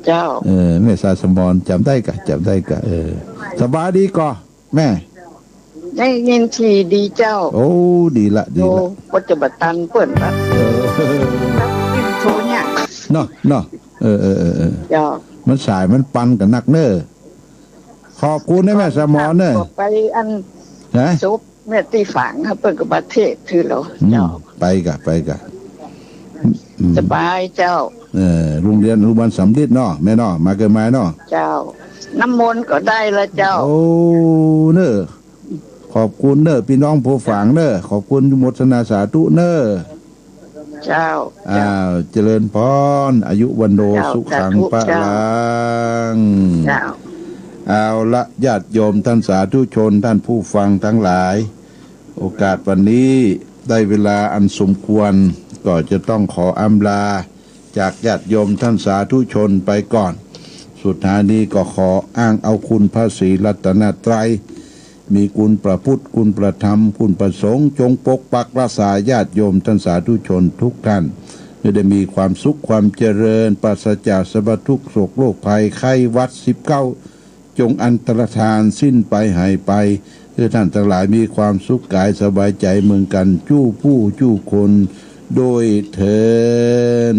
เจ้า เออ แม่สายสมร จ๋ำได้ก่ะ จ๋ำได้ก่ะ เออ สบายดีก่อ แม่ ได้ยินดีดีเจ้า โอ้ ดีละ ดีละ โอ้ ปัจจุบันเปิ้นละ เออ รับอินโทรเนี่ย เนาะ เนาะ เออ เออ เออ เออ เจ้า มันสายมันปันกั๋นนักเน่อ ขอบคุณนะแม่สมรเน่อ ไปอัน ฮะ ศพแม่ตี้ฝาง เปิ้นก็มาเทศน์หื้อเฮา อืม เจ้า ไปก่ะ ไปก่ะ อืม สบายเจ้า เออ โฮงเฮียนอนุบาลสำริดเนาะ แม่เนาะ มาเกิดใหม่เนาะ เจ้า น้ำมนต์ก็ได้ละเจ้า โอ้ เน่อ ขอบคุณเน่อ ปี้น้องผู้ฟังเน่อ ขอบคุณ โมทนาสาธุเน่อ เจ้า อ้าว เจริญพร อายุวัณโณ เจ้า สุขัง สาธุ พะลัง เจ้า เอาละ ญาติโยมท่านสาธุชน ท่านผู้ฟังตังหลาย โอกาสวันนี้ได้เวลาอันสมควร ก็จะต้องขออำลา จากญาติโยมท่านสาธุชนไปก่อน สุดท้ายนี้ก็ขออ้างเอาคุณพระศรีรัตนตรัย มีคุณพระพุทธ คุณพระธรรม คุณพระสงฆ์ จงปกปักรักษาญาติโยมท่านสาธุชนทุกท่าน ให้ได้มีความสุขความเจริญ ปราศจากสารพัดทุกข์โศกโรคภัยไข้หวัดสิบเก้า จงอันตรธานสิ้นไปหายไป ให้ท่านตังหลายมีความสุขก๋ายสบายใจ๋เหมือนกั๋น จู้ผู้จู้คน โดยเทอญ